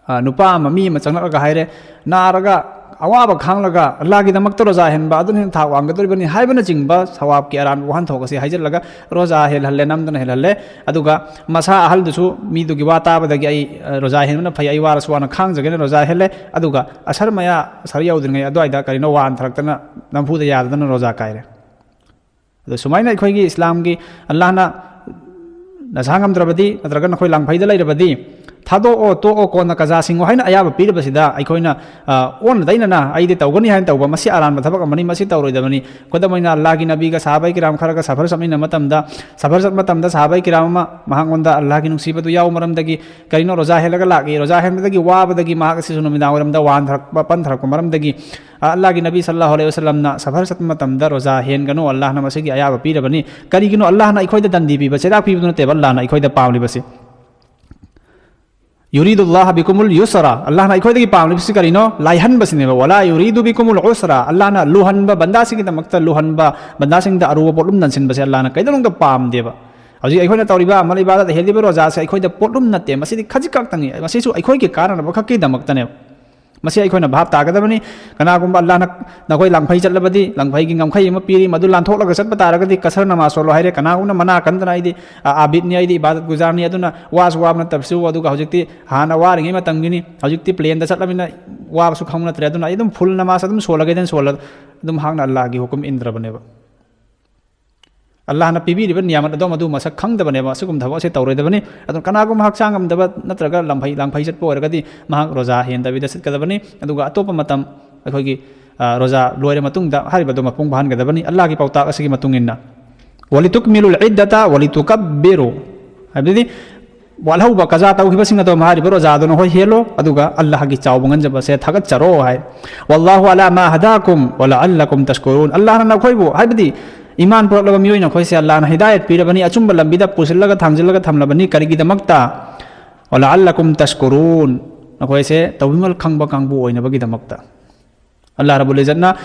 ꯑ, ꯅꯨꯄꯥ ꯑꯃ, ꯃꯤ ꯑꯃ ꯆꯪꯂꯛꯂꯒ ꯍꯥꯏꯔꯦ, "ꯅꯥꯔꯒ ꯑꯋꯥꯕ ꯈꯥꯡꯂꯒ ꯑꯜꯂꯥꯒꯤꯗꯃꯛꯇ ꯔꯣꯖꯥ ꯍꯦꯟꯕ ꯑꯗꯨꯅ ꯍꯦꯟꯅ ꯊꯥꯛ ꯋꯥꯡꯒꯗꯧꯔꯤꯕꯅꯤ" ꯍꯥꯏꯕꯅꯆꯤꯡꯕ ꯁꯋꯥꯕꯀꯤ ꯑꯔꯥꯟꯕ ꯋꯥꯍꯟꯊꯣꯛ ꯑꯁꯤ ꯍꯥꯏꯖꯤꯜꯂꯒ ꯔꯣꯖꯥ ꯍꯦꯜꯍꯜꯂꯦ, ꯅꯝꯗꯅ ꯍꯦꯜꯍꯜꯂꯦ꯫ ꯑꯗꯨꯒ ꯃꯁꯥ ꯑꯍꯜꯗꯨꯁꯨ ꯃꯤꯗꯨꯒꯤ ꯋꯥ ꯇꯥꯕꯗꯒꯤ "ꯑꯩ, ꯑ, ꯔꯣꯖꯥ ꯍꯦꯟꯕꯅ ꯐꯩ, ꯑꯩ ꯋꯥꯔꯁꯨ ꯋꯥꯅ ꯈꯥꯡꯖꯒꯦꯅ" ꯔꯣꯖꯥ ꯍꯦꯜꯂꯦ꯫ ꯑꯗꯨꯒ ꯑꯁꯔ ꯃꯌꯥ, ꯑꯁꯔ ꯌꯧꯗ꯭ꯔꯤꯉꯩ ꯑꯗꯨꯋꯥꯏꯗ ꯀꯔꯤꯅꯣ ꯋꯥꯟꯊꯔꯛꯇꯅ ꯅꯝꯐꯨꯗ ꯌꯥꯗꯗꯅ ꯔꯣꯖꯥ ꯀꯥꯏꯔꯦ꯫ ꯑꯗꯣ ꯁꯨꯃꯥꯏꯅ ꯑꯩꯈꯣꯏꯒꯤ ꯏꯁꯂꯥꯝꯒꯤ ꯑꯜꯂꯥꯍꯅ "ꯅꯁꯥ ꯉꯝꯗ꯭ꯔꯕꯗꯤ ꯅꯠꯇ꯭ꯔꯒ ꯅꯈꯣꯏ ꯂꯥꯡꯐꯩꯗ ꯂꯩꯔꯕꯗꯤ ꯊꯥꯗꯣꯛꯑꯣ, ꯇꯣꯛꯑꯣ, ꯀꯣꯟꯅ ꯀꯖꯥ ꯁꯤꯡꯉꯣ" ꯍꯥꯏꯅ ꯑꯌꯥꯕ ꯄꯤꯔꯤꯕꯁꯤꯗ ꯑꯩꯈꯣꯏꯅ, ꯑ, ꯑꯣꯟꯅ ꯇꯩꯅꯅ "ꯑꯩꯗꯤ ꯇꯧꯒꯅꯤ" ꯍꯥꯏꯅ ꯇꯧꯕ, ꯃꯁꯤ ꯑꯔꯥꯟꯕ ꯊꯕꯛ ꯑꯃꯅꯤ, ꯃꯁꯤ ꯇꯧꯔꯣꯏꯗꯕꯅꯤ꯫ ꯈꯨꯗꯝ ꯑꯣꯏꯅ, ꯑꯜꯂꯥꯍꯒꯤ ꯅꯕꯤꯒ ꯁꯍꯥꯕꯥꯏ ꯀꯤꯔꯥꯝ ꯈꯔꯒ ꯁꯐꯔ ꯆꯠꯃꯤꯟꯅꯕ ꯃꯇꯝꯗ, ꯁꯐꯔ ꯆꯠꯄ ꯃꯇꯝꯗ ꯁꯍꯥꯕꯥꯏ ꯀꯤꯔꯥꯝ ꯑꯃ ꯃꯍꯥꯛꯉꯣꯟꯗ ꯑꯜꯂꯥꯍꯒꯤ ꯅꯨꯡꯁꯤꯕꯗꯨ ꯌꯥꯎꯕ ꯃꯔꯝꯗꯒꯤ, ꯀꯔꯤꯅꯣ, ꯔꯣꯖꯥ ꯍꯦꯜꯂꯒ ꯂꯥꯛꯏ, ꯔꯣꯖꯥ ꯍꯦꯟꯕꯗꯒꯤ ꯋꯥꯕꯗꯒꯤ ꯃꯍꯥꯛ ꯑꯁꯤꯁꯨ ꯅꯨꯃꯤꯗꯥꯡ ꯋꯥꯏꯔꯝꯗ ꯋꯥꯟꯊꯔꯛꯄ, ꯄꯟꯊꯔꯛꯄ ꯃꯔꯝꯗꯒꯤ, ꯑ, ꯑꯜꯂꯥꯍꯒꯤ ꯅꯕꯤ ꯁꯜꯂꯜꯂꯥꯍꯨ ꯑꯂꯩꯍꯤ ꯋꯁꯜꯂꯝꯅ ꯁꯐꯔ ꯆꯠꯄ ꯃꯇꯝꯗ ꯔꯣꯖꯥ ꯍꯦꯟꯒꯅꯨ, ꯑꯜꯂꯥꯍꯅ ꯃꯁꯤꯒꯤ ꯑꯌꯥꯕ ꯄꯤꯔꯕꯅꯤ꯫ ꯀꯔꯤꯒꯤꯅꯣ? ꯑꯜꯂꯥꯍꯅ ꯑꯩꯈꯣꯏꯗ ꯗꯟꯗꯤ ꯄꯤꯕ, ꯆꯩꯔꯥꯛ ꯄꯤꯕꯗꯨ ꯅꯠꯇꯦꯕ ꯑꯜꯂꯥꯍꯅ ꯑꯩꯈꯣꯏꯗ ꯄꯥꯝꯂꯤꯕꯁꯤ꯫ "ꯌꯨꯔꯤꯗꯨꯜꯂꯥꯍ ꯕꯤꯀꯨꯃꯨꯜ ꯌꯨꯁꯔꯥ", ꯑꯜꯂꯥꯍꯅ ꯑꯩꯈꯣꯏꯗꯒꯤ ꯄꯥꯝꯂꯤꯕꯁꯤ ꯀꯔꯤꯅꯣ? ꯂꯥꯏꯍꯟꯕꯁꯤꯅꯦꯕ꯫ "ꯋꯂꯥ ꯌꯨꯔꯤꯗꯨ ꯕꯤꯀꯨꯃꯨꯜ ꯎꯁꯔꯥ", ꯑꯜꯂꯥꯍꯅ ꯂꯨꯍꯟꯕ, ꯕꯟꯗꯥꯁꯤꯡꯒꯤꯗꯃꯛꯇ ꯂꯨꯍꯟꯕ, ꯕꯟꯗꯥꯁꯤꯡꯗ ꯑꯔꯨꯕ ꯄꯣꯠꯂꯨꯝ ꯅꯟꯁꯤꯟꯕꯁꯦ ꯑꯜꯂꯥꯍꯅ ꯀꯩꯗꯧꯅꯨꯡꯗ ꯄꯥꯝꯗꯦꯕ꯫ ꯍꯧꯖꯤꯛ ꯑꯩꯈꯣꯏꯅ ꯇꯧꯔꯤꯕ ꯑꯃꯜ ꯏꯕꯥꯗꯠ, ꯍꯦꯜꯂꯤꯕ ꯔꯣꯖꯥꯁꯦ ꯑꯩꯈꯣꯏꯗ ꯄꯣꯠꯂꯨꯝ ꯅꯠꯇꯦ, ꯃꯁꯤꯗꯤ ꯈꯖꯤꯛ ꯈꯛꯇꯅꯤ, ꯃꯁꯤꯁꯨ ꯑꯩꯈꯣꯏꯒꯤ ꯀꯥꯟꯅꯅꯕ ꯈꯛꯀꯤꯗꯃꯛꯇꯅꯦꯕ꯫ ꯃꯁꯤ ꯑꯩꯈꯣꯏꯅ ꯚꯥꯞ ꯇꯥꯒꯗꯕꯅꯤ꯫ ꯀꯅꯥꯒꯨꯝꯕ ꯑꯜꯂꯥꯍꯅ ꯅꯈꯣꯏ ꯂꯥꯡꯐꯩ ꯆꯠꯂꯕꯗꯤ, ꯂꯥꯡꯐꯩꯒꯤ ꯉꯝꯈꯩ ꯑꯃ ꯄꯤꯔꯤ, ꯃꯗꯨ ꯂꯥꯟꯊꯣꯛꯂꯒ ꯆꯠꯄ ꯇꯥꯔꯒꯗꯤ ꯀꯁꯔ ꯅꯃꯥꯖ ꯁꯣꯜꯂꯣ ꯍꯥꯏꯔꯦ꯫ ꯀꯅꯥꯒꯨꯝꯕꯅ ꯃꯅꯥ ꯀꯟꯗꯅ, "ꯑꯩꯗꯤ, ꯑ, ꯑꯥꯕꯤꯗꯅꯤ, ꯑꯩꯗꯤ ꯏꯕꯥꯗꯠ ꯒꯨꯖꯥꯔꯅꯤ, ꯑꯗꯨꯅ ꯋꯥꯁꯨ ꯋꯥꯕ ꯅꯠꯇꯕꯁꯨ, ꯑꯗꯨꯒ ꯍꯧꯖꯤꯛꯇꯤ ꯍꯥꯟꯅ ꯋꯥꯔꯤꯉꯩ ꯃꯇꯝꯒꯤꯅꯤ, ꯍꯧꯖꯤꯛꯇꯤ ꯄ꯭ꯂꯦꯟꯗ ꯆꯠꯂꯕꯅꯤꯅ ꯋꯥꯕꯁꯨ ꯈꯪꯕ ꯅꯠꯇ꯭ꯔꯦ, ꯑꯗꯨꯅ ꯑꯩ ꯑꯗꯨꯝ ꯐꯨꯜ ꯅꯃꯥꯖ ꯑꯗꯨꯝ ꯁꯣꯜꯂꯒꯦꯗꯅ ꯁꯣꯜꯂ", ꯑꯗꯨꯝ ꯃꯍꯥꯛꯅ ꯑꯜꯂꯥꯍꯒꯤ ꯍꯨꯀꯨꯝ ꯏꯟꯗ꯭ꯔꯕꯅꯦꯕ꯫ ꯑꯜꯂꯥꯍꯅ ꯄꯤꯕꯤꯔꯤꯕ ꯅꯤꯌꯥꯃꯠ ꯑꯗꯣ ꯃꯗꯨ ꯃꯁꯛ ꯈꯪꯗꯕꯅꯦꯕ꯫ ꯑꯁꯤꯒꯨꯝꯕ ꯊꯕꯛ ꯑꯁꯤ ꯇꯧꯔꯣꯏꯗꯕꯅꯤ꯫ ꯑꯗꯨꯅ ꯀꯅꯥꯒꯨꯝꯕ ꯍꯛꯆꯥꯡ ꯉꯝꯗꯕ ꯅꯠꯇ꯭ꯔꯒ ꯂꯝꯐꯩ, ꯂꯥꯡꯐꯩ ꯆꯠꯄ ꯑꯣꯏꯔꯒꯗꯤ ꯃꯍꯥꯛ ꯔꯣꯖꯥ ꯍꯦꯟꯗꯕꯤꯗ ꯆꯠꯀꯗꯕꯅꯤ꯫ ꯑꯗꯨꯒ ꯑꯇꯣꯞꯄ ꯃꯇꯝ ꯑꯩꯈꯣꯏꯒꯤ, ꯑ, ꯔꯣꯖꯥ ꯂꯣꯏꯔ ꯃꯇꯨꯡꯗ ꯍꯥꯏꯔꯤꯕꯗꯨ ꯃꯄꯨꯡ ꯐꯥꯍꯟꯒꯗꯕꯅꯤ, ꯑꯜꯂꯥꯍꯒꯤ ꯄꯥꯎꯇꯥꯛ ꯑꯁꯤꯒꯤ ꯃꯇꯨꯡ ꯏꯟꯅ꯫ ولتكملوا العدة ولتكبروا, ꯍꯥꯏꯕꯗꯤ ꯋꯥꯠꯍꯧꯕ ꯀꯖꯥ ꯇꯧꯈꯤꯕꯁꯤꯡ ꯑꯗꯣ ꯍꯥꯏꯔꯤꯕ ꯔꯣꯖꯥꯗꯨ ꯅꯈꯣꯏ ꯍꯦꯜꯂꯣ, ꯑꯗꯨꯒ ꯑꯜꯂꯥꯍꯒꯤ ꯆꯥꯎꯕ ꯉꯟꯖꯕꯁꯦ ꯊꯥꯒꯠꯆꯔꯣ ꯍꯥꯏ꯫ والله على ما هداكم ولعلكم تشكرون. ꯑꯜꯂꯥꯍꯅ ꯅꯈꯣꯏꯕꯨ, ꯍꯥꯏꯕꯗꯤ ꯏꯃꯥꯟ ꯄꯨꯔꯛꯂꯕ ꯃꯤꯑꯣꯏ ꯅꯈꯣꯏꯁꯦ ꯑꯜꯂꯥꯍꯅ ꯍꯤꯗꯥꯌꯠ ꯄꯤꯔꯕꯅꯤ, ꯑꯆꯨꯝꯕ ꯂꯝꯕꯤꯗ ꯄꯨꯁꯤꯜꯂꯒ ꯊꯥꯡꯖꯤꯜꯂꯒ ꯊꯝꯂꯕꯅꯤ꯫ ꯀꯔꯤꯒꯤꯗꯃꯛꯇ? ولعلكم تشكرون, ꯅꯈꯣꯏꯁꯦ ꯇꯧꯕꯤꯃꯜ ꯈꯪꯕ ꯀꯥꯡꯕꯨ ꯑꯣꯏꯅꯕꯒꯤꯗꯃꯛꯇ꯫ ꯑꯜꯂꯥꯍ ꯔꯕꯨꯜ ꯏꯖꯠꯅ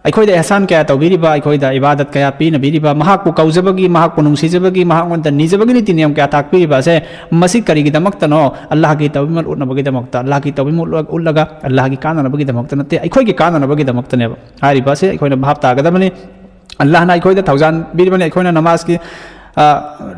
ꯑꯩꯈꯣꯏꯗ ꯑꯦꯍꯁꯥꯟ ꯀꯌꯥ ꯇꯧꯕꯤꯔꯤꯕ, ꯑꯩꯈꯣꯏꯗ ꯏꯕꯥꯗꯠ ꯀꯌꯥ ꯄꯤꯅꯕꯤꯔꯤꯕ, ꯃꯍꯥꯛꯄꯨ ꯀꯧꯖꯕꯒꯤ, ꯃꯍꯥꯛꯄꯨ ꯅꯨꯡꯁꯤꯖꯕꯒꯤ, ꯃꯍꯥꯛꯉꯣꯟꯗ ꯅꯤꯖꯕꯒꯤ ꯅꯤꯇꯤ ꯅꯤꯌꯝ ꯀꯌꯥ ꯇꯥꯛꯄꯤꯔꯤꯕ ꯑꯁꯦ, ꯃꯁꯤ ꯀꯔꯤꯒꯤꯗꯃꯛꯇꯅꯣ? ꯑꯜꯂꯥꯍꯒꯤ ꯇꯧꯕꯤꯃꯜ ꯎꯠꯅꯕꯒꯤꯗꯃꯛꯇ, ꯑꯜꯂꯥꯍꯒꯤ ꯇꯧꯕꯤꯃꯜ ꯎꯠꯂꯒ ꯑꯜꯂꯥꯍꯒꯤ ꯀꯥꯟꯅꯅꯕꯒꯤꯗꯃꯛꯇ ꯅꯠꯇꯦ, ꯑꯩꯈꯣꯏꯒꯤ ꯀꯥꯟꯅꯅꯕꯒꯤꯗꯃꯛꯇꯅꯦꯕ꯫ ꯍꯥꯏꯔꯤꯕ ꯑꯁꯦ ꯑꯩꯈꯣꯏꯅ ꯚꯥꯞ ꯇꯥꯒꯗꯕꯅꯤ꯫ ꯑꯜꯂꯥꯍꯅ ꯑꯩꯈꯣꯏꯗ ꯊꯧꯖꯥꯟ ꯄꯤꯔꯤꯕꯅꯤ꯫ ꯑꯩꯈꯣꯏꯅ ꯅꯃꯥꯖꯀꯤ, ꯑ,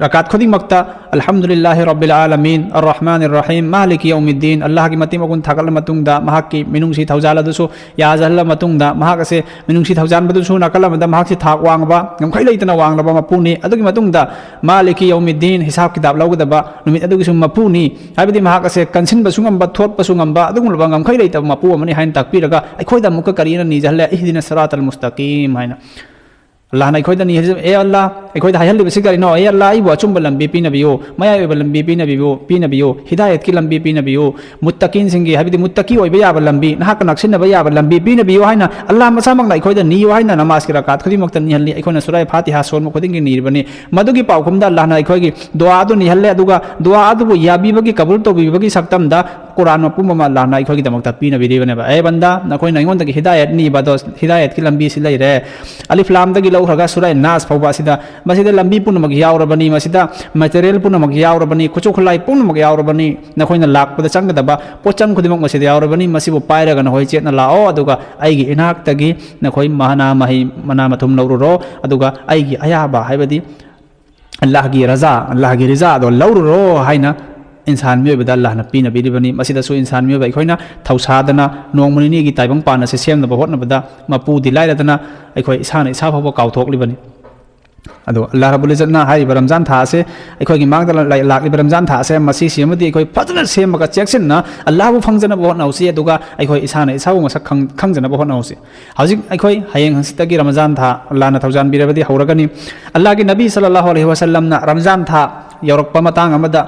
ꯔꯀꯥꯠ ꯈꯨꯗꯤꯡꯃꯛꯇ "الحمد لله رب العالمين الرحمن الرحيم مالك يوم الدين", ꯑꯜꯂꯥꯍꯒꯤ ꯃꯇꯤꯛ ꯃꯒꯨꯟ ꯊꯥꯒꯠꯂ ꯃꯇꯨꯡꯗ, ꯃꯍꯥꯛꯀꯤ ꯃꯤꯅꯨꯡꯁꯤ ꯊꯧꯖꯥꯜ ꯑꯗꯨꯁꯨ ꯌꯥꯖꯍꯜꯂ ꯃꯇꯨꯡꯗ, ꯃꯍꯥꯛ ꯑꯁꯦ ꯃꯤꯅꯨꯡꯁꯤ ꯊꯧꯖꯥꯟꯕꯗꯨꯁꯨ ꯅꯥꯀꯜ ꯑꯃꯗ ꯃꯍꯥꯛꯁꯤ ꯊꯥꯛ ꯋꯥꯡꯕ, ꯉꯝꯈꯩ ꯂꯩꯇꯅ ꯋꯥꯡꯂꯕ ꯃꯄꯨꯅꯤ꯫ ꯑꯗꯨꯒꯤ ꯃꯇꯨꯡꯗ "مالك يوم الدين", ꯍꯤꯁꯥꯕ ꯀꯤꯇꯥꯕ ꯂꯧꯒꯗꯕ ꯅꯨꯃꯤꯠ ꯑꯗꯨꯒꯤꯁꯨ ꯃꯄꯨꯅꯤ꯫ ꯍꯥꯏꯕꯗꯤ ꯃꯍꯥꯛ ꯑꯁꯦ ꯀꯟꯁꯤꯟꯕꯁꯨ ꯉꯝꯕ, ꯊꯣꯠꯄꯁꯨ ꯉꯝꯕ, ꯑꯗꯨꯒꯨꯝꯂꯕ ꯉꯝꯈꯩ ꯂꯩꯇꯕ ꯃꯄꯨ ꯑꯃꯅꯤ ꯍꯥꯏꯅ ꯇꯥꯛꯄꯤꯔꯒ, ꯑꯩꯈꯣꯏꯗ ꯑꯃꯨꯛꯀ ꯀꯔꯤꯅ ꯅꯤꯖꯍꯜꯂꯦ? "اهدنا الصراط المستقيم" ꯍꯥꯏꯅ꯫ ꯑꯜꯂꯥꯍꯅ ꯑꯩꯈꯣꯏꯗ ꯅꯤꯍꯜꯂꯤ-, "ꯑꯦ ꯑꯜꯂꯥꯍ", ꯑꯩꯈꯣꯏꯗ ꯍꯥꯏꯍꯜꯂꯤꯕꯁꯤ ꯀꯔꯤꯅꯣ? "ꯑꯦ ꯑꯜꯂꯥꯍ, ꯑꯩꯕꯨ ꯑꯆꯨꯝꯕ ꯂꯝꯕꯤ ꯄꯤꯅꯕꯤꯌꯨ, ꯃꯌꯥꯏ ꯑꯣꯏꯕ ꯂꯝꯕꯤ ꯄꯤꯅꯕꯤꯌꯨ, ꯄꯤꯅꯕꯤꯌꯨ, ꯍꯤꯗꯥꯌꯠꯀꯤ ꯂꯝꯕꯤ ꯄꯤꯅꯕꯤꯌꯨ, ꯃꯨꯠꯇꯀꯤꯟꯁꯤꯡꯒꯤ, ꯍꯥꯏꯕꯗꯤ ꯃꯨꯠꯇꯀꯤ ꯑꯣꯏꯕ ꯌꯥꯕ ꯂꯝꯕꯤ, ꯅꯍꯥꯛꯀ ꯅꯛꯁꯤꯟꯅꯕ ꯌꯥꯕ ꯂꯝꯕꯤ ꯄꯤꯅꯕꯤꯌꯨ" ꯍꯥꯏꯅ ꯑꯜꯂꯥꯍ ꯃꯁꯥꯃꯛꯅ ꯑꯩꯈꯣꯏꯗ ꯅꯤꯌꯨ ꯍꯥꯏꯅ ꯅꯃꯥꯖꯀꯤ ꯔꯀꯥꯠ ꯈꯨꯗꯤꯡꯃꯛꯇ ꯅꯤꯍꯜꯂꯤ꯫ ꯑꯩꯈꯣꯏꯅ ꯁꯨꯔꯥꯏ ꯐꯥꯇꯤꯍꯥ ꯁꯣꯟꯕ ꯈꯨꯗꯤꯡꯒꯤ ꯅꯤꯔꯤꯕꯅꯤ꯫ ꯃꯗꯨꯒꯤ ꯄꯥꯎꯈꯨꯝꯗ ꯑꯜꯂꯥꯍꯅ ꯑꯩꯈꯣꯏꯒꯤ ꯗꯨꯋꯥ ꯑꯗꯨ ꯅꯤꯍꯜꯂꯦ, ꯑꯗꯨꯒ ꯗꯨꯋꯥ ꯑꯗꯨꯕꯨ ꯌꯥꯕꯤꯕꯒꯤ, ꯀꯕꯨꯜ ꯇꯧꯕꯤꯕꯒꯤ ꯁꯛꯇꯝꯗ ꯀꯨꯔꯥꯟ ꯃꯄꯨꯝ ꯑꯃ ꯑꯜꯂꯥꯍꯅ ꯑꯩꯈꯣꯏꯒꯤꯗꯃꯛꯇ ꯄꯤꯅꯕꯤꯔꯤꯕꯅꯦꯕ꯫ "ꯑꯦ ꯕꯟꯗꯥ, ꯅꯈꯣꯏꯅ ꯑꯩꯉꯣꯟꯗꯒꯤ ꯍꯤꯗꯥꯌꯠ ꯅꯤꯕ ꯑꯗꯣ, ꯍꯤꯗꯥꯌꯠꯀꯤ ꯂꯝꯕꯤꯁꯤ ꯂꯩꯔꯦ꯫ ꯑꯂꯤꯐ ꯂꯥꯝꯗꯒꯤ ꯂꯧꯈ꯭ꯔꯒ ꯁꯨꯔꯥꯏ ꯅꯥꯁ ꯐꯥꯎꯕ ꯑꯁꯤꯗ, ꯃꯁꯤꯗ ꯂꯝꯕꯤ ꯄꯨꯝꯅꯃꯛ ꯌꯥꯎꯔꯕꯅꯤ, ꯃꯁꯤꯗ ꯃꯦꯇꯔꯤꯌꯦꯜ ꯄꯨꯝꯅꯃꯛ ꯌꯥꯎꯔꯕꯅꯤ, ꯈꯨꯠꯁꯨ ꯈꯨꯠꯂꯥꯏ ꯄꯨꯝꯅꯃꯛ ꯌꯥꯎꯔꯕꯅꯤ꯫ ꯅꯈꯣꯏꯅ ꯂꯥꯛꯄꯗ ꯆꯪꯒꯗꯕ ꯄꯣꯠꯆꯪ ꯈꯨꯗꯤꯡꯃꯛ ꯃꯁꯤꯗ ꯌꯥꯎꯔꯕꯅꯤ꯫ ꯃꯁꯤꯕꯨ ꯄꯥꯏꯔꯒ ꯅꯈꯣꯏ ꯆꯦꯠꯅ ꯂꯥꯛꯑꯣ, ꯑꯗꯨꯒ ꯑꯩꯒꯤ ꯏꯅꯥꯛꯇꯒꯤ ꯅꯈꯣꯏ ꯃꯅꯥ ꯃꯍꯩ, ꯃꯅꯥ ꯃꯊꯨꯝ ꯂꯧꯔꯨꯔꯣ, ꯑꯗꯨꯒ ꯑꯩꯒꯤ ꯑꯌꯥꯕ, ꯍꯥꯏꯕꯗꯤ ꯑꯜꯂꯥꯍꯒꯤ ꯔꯖꯥ, ꯑꯜꯂꯥꯍꯒꯤ ꯔꯤꯖꯥ ꯑꯗꯣ ꯂꯧꯔꯨꯔꯣ" ꯍꯥꯏꯅ ꯏꯟꯁꯥꯟ ꯃꯤꯑꯣꯏꯕꯗ ꯑꯜꯂꯥꯍꯅ ꯄꯤꯅꯕꯤꯔꯤꯕꯅꯤ꯫ ꯃꯁꯤꯗꯁꯨ ꯏꯟꯁꯥꯟ ꯃꯤꯑꯣꯏꯕ ꯑꯩꯈꯣꯏꯅ ꯊꯧꯁꯥꯗꯅ ꯅꯣꯡꯃ ꯅꯤꯅꯤꯒꯤ ꯇꯥꯏꯕꯪ ꯄꯥꯟ ꯑꯁꯤ ꯁꯦꯝꯅꯕ ꯍꯣꯠꯅꯕꯗ ꯃꯄꯨꯗꯤ ꯂꯥꯏꯔꯗꯅ ꯑꯩꯈꯣꯏ ꯏꯁꯥꯅ ꯏꯁꯥ ꯐꯥꯎꯕ ꯀꯥꯎꯊꯣꯛꯂꯤꯕꯅꯤ꯫ ꯑꯗꯣ ꯑꯜꯂꯥꯍ ꯔꯕꯨꯜ ꯏꯖꯠꯅ ꯍꯥꯏꯔꯤꯕ ꯔꯝꯖꯥꯟ ꯊꯥ ꯑꯁꯦ, ꯑꯩꯈꯣꯏꯒꯤ ꯃꯥꯡꯗ ꯂ-, ꯂꯥꯛꯂꯤꯕ ꯔꯝꯖꯥꯟ ꯊꯥ ꯑꯁꯦ, ꯃꯁꯤ ꯁꯤꯃꯗꯤ ꯑꯩꯈꯣꯏ ꯐꯖꯅ ꯁꯦꯝꯃꯒ ꯆꯦꯛꯁꯤꯟꯅ ꯑꯜꯂꯥꯍꯕꯨ ꯐꯪꯖꯅꯕ ꯍꯣꯠꯅꯍꯧꯁꯤ, ꯑꯗꯨꯒ ꯑꯩꯈꯣꯏ ꯏꯁꯥꯅ ꯏꯁꯥꯕꯨ ꯃꯁꯛ ꯈꯪ-, ꯈꯪꯖꯅꯕ ꯍꯣꯠꯅꯍꯧꯁꯤ꯫ ꯍꯧꯖꯤꯛ ꯑꯩꯈꯣꯏ ꯍꯌꯦꯡ ꯍꯪꯆꯤꯠꯇꯒꯤ ꯔꯃꯖꯥꯟ ꯊꯥ ꯑꯜꯂꯥꯍꯅ ꯊꯧꯖꯥꯟꯕꯤꯔꯕꯗꯤ ꯍꯧꯔꯒꯅꯤ꯫ ꯑꯜꯂꯥꯍꯒꯤ ꯅꯕꯤ ꯁꯜꯂꯜꯂꯥꯍꯨ ꯑꯂꯩꯍꯤ ꯋꯥꯁꯜꯂꯝꯅ ꯔꯝꯖꯥꯟ ꯊꯥ ꯌꯧꯔꯛꯄ ꯃꯇꯥꯡ ꯑꯃꯗ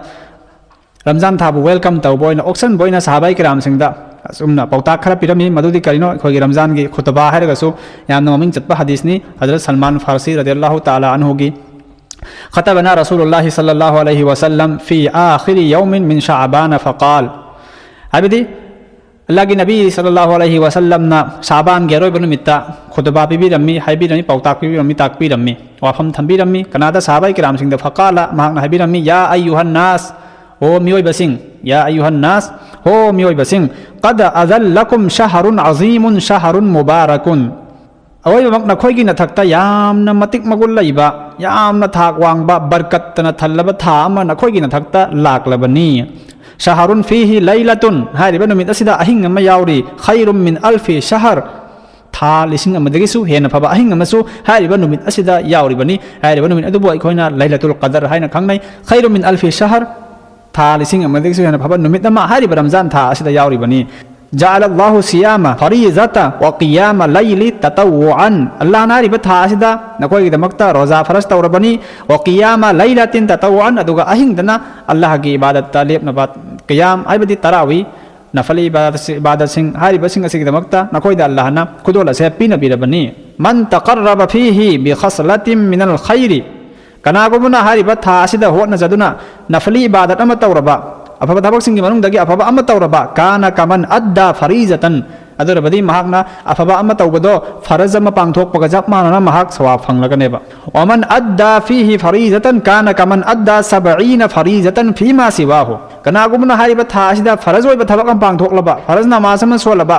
ꯔꯝꯖꯥꯟ ꯊꯥꯕꯨ welcome ꯇꯧꯕ ꯑꯣꯏꯅ, ꯑꯣꯛꯁꯟꯕ ꯑꯣꯏꯅ ꯁꯍꯥꯕꯥꯏ ꯀꯤꯔꯥꯝꯁꯤꯡꯗ ꯑꯁꯨꯝꯅ ꯄꯥꯎꯇꯥꯛ ꯈꯔ ꯄꯤꯔꯝꯃꯤ꯫ ꯃꯗꯨꯗꯤ ꯀꯔꯤꯅꯣ? ꯑꯩꯈꯣꯏꯒꯤ ꯔꯝꯖꯥꯟꯒꯤ ꯈꯨꯇꯕꯥ ꯍꯥꯏꯔꯒꯁꯨ ꯌꯥꯝꯅ ꯃꯃꯤꯡ ꯆꯠꯄ ꯍꯗꯤꯁꯅꯤ꯫ ꯍꯖꯔꯠ ꯁꯜꯃꯥꯟ ꯐꯥꯔꯁꯤ ꯔꯗꯤꯌꯜꯂꯥꯍꯨ ꯇꯥꯂꯥ ꯑꯟꯍꯨꯒꯤ, "ꯈꯇꯕꯅꯥ ꯔꯁꯨꯂꯨꯜꯂꯥꯍꯤ ꯁꯜꯂꯜꯂꯥꯍꯨ ꯑꯂꯩꯍꯤ ꯋꯥꯁꯜꯂꯝ ꯐꯤ ꯑꯥꯈꯤꯔꯤ ꯌꯧꯃꯤꯟ ꯃꯤꯟ ꯁꯥꯕꯥꯅ ꯐꯀꯥꯜ", ꯍꯥꯏꯕꯗꯤ ꯑꯜꯂꯥꯍꯒꯤ ꯅꯕꯤ ꯁꯜꯂꯜꯂꯥꯍꯨ ꯑꯂꯩꯍꯤ ꯋꯥꯁꯜꯂꯝꯅ ꯁꯥꯕꯥꯟꯒꯤ ꯑꯔꯣꯏꯕ ꯅꯨꯃꯤꯠꯇ ꯈꯨꯇꯕꯥ ꯄꯤꯕꯤꯔꯝꯃꯤ, ꯍꯥꯏꯕꯤꯔꯝꯃꯤ, ꯄꯥꯎꯇꯥꯛ ꯄꯤꯕꯤꯔꯝꯃꯤ, ꯇꯥꯛꯄꯤꯔꯝꯃꯤ, ꯋꯥꯐꯝ ꯊꯝꯕꯤꯔꯝꯃꯤ꯫ ꯀꯅꯥꯗ? ꯁꯍꯥꯕꯥꯏ ꯀꯤꯔꯥꯝꯁꯤꯡꯗ꯫ ꯐꯀꯥꯂ, ꯃꯍꯥꯛꯅ ꯍꯥꯏꯕꯤꯔꯝꯃꯤ, "ꯌꯥ ꯑꯌꯨꯍꯟ ꯅꯥꯁ", "ꯍꯣ ꯃꯤꯑꯣꯏꯕꯁꯤꯡ", "ꯌꯥ ꯑꯌꯨꯍꯟ ꯅꯥꯁ", "ꯍꯣ ꯃꯤꯑꯣꯏꯕꯁꯤꯡ", "ꯀꯗ ꯑꯖꯜꯂꯀꯨꯝ ꯁꯍꯔꯨꯟ ꯑꯖꯤꯃꯨꯟ ꯁꯍꯔꯨꯟ ꯃꯨꯕꯥꯔꯀꯨꯟ", ꯑꯋꯣꯏꯕꯃꯛ ꯅꯈꯣꯏꯒꯤ ꯅꯊꯛꯇ ꯌꯥꯝꯅ ꯃꯇꯤꯛ ꯃꯒꯨꯟ ꯂꯩꯕ, ꯌꯥꯝꯅ ꯊꯥꯛ ꯋꯥꯡꯕ, ꯕꯔꯀꯠꯇꯅ ꯊꯜꯂꯕ ꯊꯥ ꯑꯃ ꯅꯈꯣꯏꯒꯤ ꯅꯊꯛꯇ ꯂꯥꯛꯂꯕꯅꯤ꯫ "ꯁꯍꯔꯨꯟ ꯐꯤꯍꯤ ꯂꯩꯂꯇꯨꯟ", ꯍꯥꯏꯔꯤꯕ ꯅꯨꯃꯤꯠ ꯑꯁꯤꯗ ꯑꯍꯤꯡ ꯑꯃ ꯌꯥꯎꯔꯤ, "ꯈꯩꯔꯨꯝ ꯃꯤꯟ ꯑꯜꯐꯤ ꯁꯍꯔ", ꯊꯥ ꯂꯤꯁꯤꯡ ꯑꯃꯗꯒꯤꯁꯨ ꯍꯦꯟꯅ ꯐꯕ ꯑꯍꯤꯡ ꯑꯃꯁꯨ ꯍꯥꯏꯔꯤꯕ ꯅꯨꯃꯤꯠ ꯑꯁꯤꯗ ꯌꯥꯎꯔꯤꯕꯅꯤ꯫ ꯍꯥꯏꯔꯤꯕ ꯅꯨꯃꯤꯠ ꯑꯗꯨꯕꯨ ꯑꯩꯈꯣꯏꯅ ꯂꯩꯂꯇꯨꯜ ꯀꯗꯔ ꯍꯥꯏꯅ ꯈꯪꯅꯩ꯫ "ꯈꯩꯔꯨꯝ ꯃꯤꯟ ꯑꯜꯐꯤ ꯁꯍꯔ", ꯊꯥ ꯂꯤꯁꯤꯡ ꯑꯃꯗꯒꯤꯁꯨ ꯍꯦꯟꯅ ꯐꯕ ꯅꯨꯃꯤꯠ ꯑꯃ ꯍꯥꯏꯔꯤꯕ ꯔꯝꯖꯥꯟ ꯊꯥ ꯑꯁꯤꯗ ꯌꯥꯎꯔꯤꯕꯅꯤ꯫ "ꯖꯑꯂꯜꯂꯥꯍꯨ ꯁꯤꯌꯥꯃ ꯐꯔꯤꯖꯇ ꯋ ꯀꯤꯌꯥꯃ ꯂꯩꯂꯤ ꯇꯇꯧꯋꯥꯟ", ꯑꯜꯂꯥꯍꯅ ꯍꯥꯏꯔꯤꯕ ꯊꯥ ꯑꯁꯤꯗ ꯅꯈꯣꯏꯒꯤꯗꯃꯛꯇ ꯔꯣꯖꯥ ꯐꯔꯖ ꯇꯧꯔꯕꯅꯤ, "ꯋ ꯀꯤꯌꯥꯃ ꯂꯩꯂꯇꯤꯟ ꯇꯇꯧꯋꯥꯟ", ꯑꯗꯨꯒ ꯑꯍꯤꯡꯗꯅ ꯑꯜꯂꯥꯍꯒꯤ ꯏꯕꯥꯗꯠꯇ ꯂꯦꯞꯅꯕ ꯀꯤꯌꯥꯝ, ꯍꯥꯏꯕꯗꯤ ꯇꯔꯥꯋꯤ, ꯅꯐꯂꯤ ꯏꯕꯥꯗꯠꯁꯤ-, ꯏꯕꯥꯗꯠꯁꯤꯡ ꯍꯥꯏꯔꯤꯕꯁꯤꯡ ꯑꯁꯤꯒꯤꯗꯃꯛꯇ ꯅꯈꯣꯏꯗ ꯑꯜꯂꯥꯍꯅ ꯈꯨꯗꯣꯜ ꯑꯁꯦ ꯄꯤꯅꯕꯤꯔꯕꯅꯤ꯫ "ꯃꯟ ꯇꯀꯔꯔꯕ ꯐꯤꯍꯤ ꯕꯤ ꯈꯁꯂꯇꯤꯝ ꯃꯤꯅꯜ ꯈꯩꯔꯤ", ꯀꯅꯥꯒꯨꯝꯕꯅ ꯍꯥꯏꯔꯤꯕ ꯊꯥ ꯑꯁꯤꯗ ꯍꯣꯠꯅꯖꯗꯨꯅ ꯅꯐꯂꯤ ꯏꯕꯥꯗꯠ ꯑꯃ ꯇꯧꯔꯕ, ꯑꯐꯕ ꯊꯕꯛꯁꯤꯡꯒꯤ ꯃꯅꯨꯡꯗꯒꯤ ꯑꯐꯕ ꯑꯃ ꯇꯧꯔꯕ, "ꯀꯥꯅ ꯀꯃꯟ ꯑꯗꯗꯥ ꯐꯔꯤꯖꯇꯟ", ꯑꯗꯨ ꯑꯣꯏꯔꯕꯗꯤ ꯃꯍꯥꯛꯅ ꯑꯐꯕ ꯑꯃ ꯇꯧꯕꯗꯣ ꯐꯔꯖ ꯑꯃ ꯄꯥꯡꯊꯣꯛꯄꯒ ꯆꯞ ꯃꯥꯟꯅꯅ ꯃꯍꯥꯛ ꯁꯋꯥꯕ ꯐꯪꯂꯒꯅꯦꯕ꯫ "ꯋꯃꯟ ꯑꯗꯗꯥ ꯐꯤꯍꯤ ꯐꯔꯤꯖꯇꯟ ꯀꯥꯅ ꯀꯃꯟ ꯑꯗꯗꯥ ꯁꯕꯏꯅ ꯐꯔꯤꯖꯇꯟ ꯐꯤꯃꯥ ꯁꯤꯋꯥꯍꯨ", ꯀꯅꯥꯒꯨꯝꯕꯅ ꯍꯥꯏꯔꯤꯕ ꯊꯥ ꯑꯁꯤꯗ ꯐꯔꯖ ꯑꯣꯏꯕ ꯊꯕꯛ ꯑꯃ ꯄꯥꯡꯊꯣꯛꯂꯕ, ꯐꯔꯖ ꯅꯃꯥꯖ ꯑꯃ ꯁꯣꯜꯂꯕ,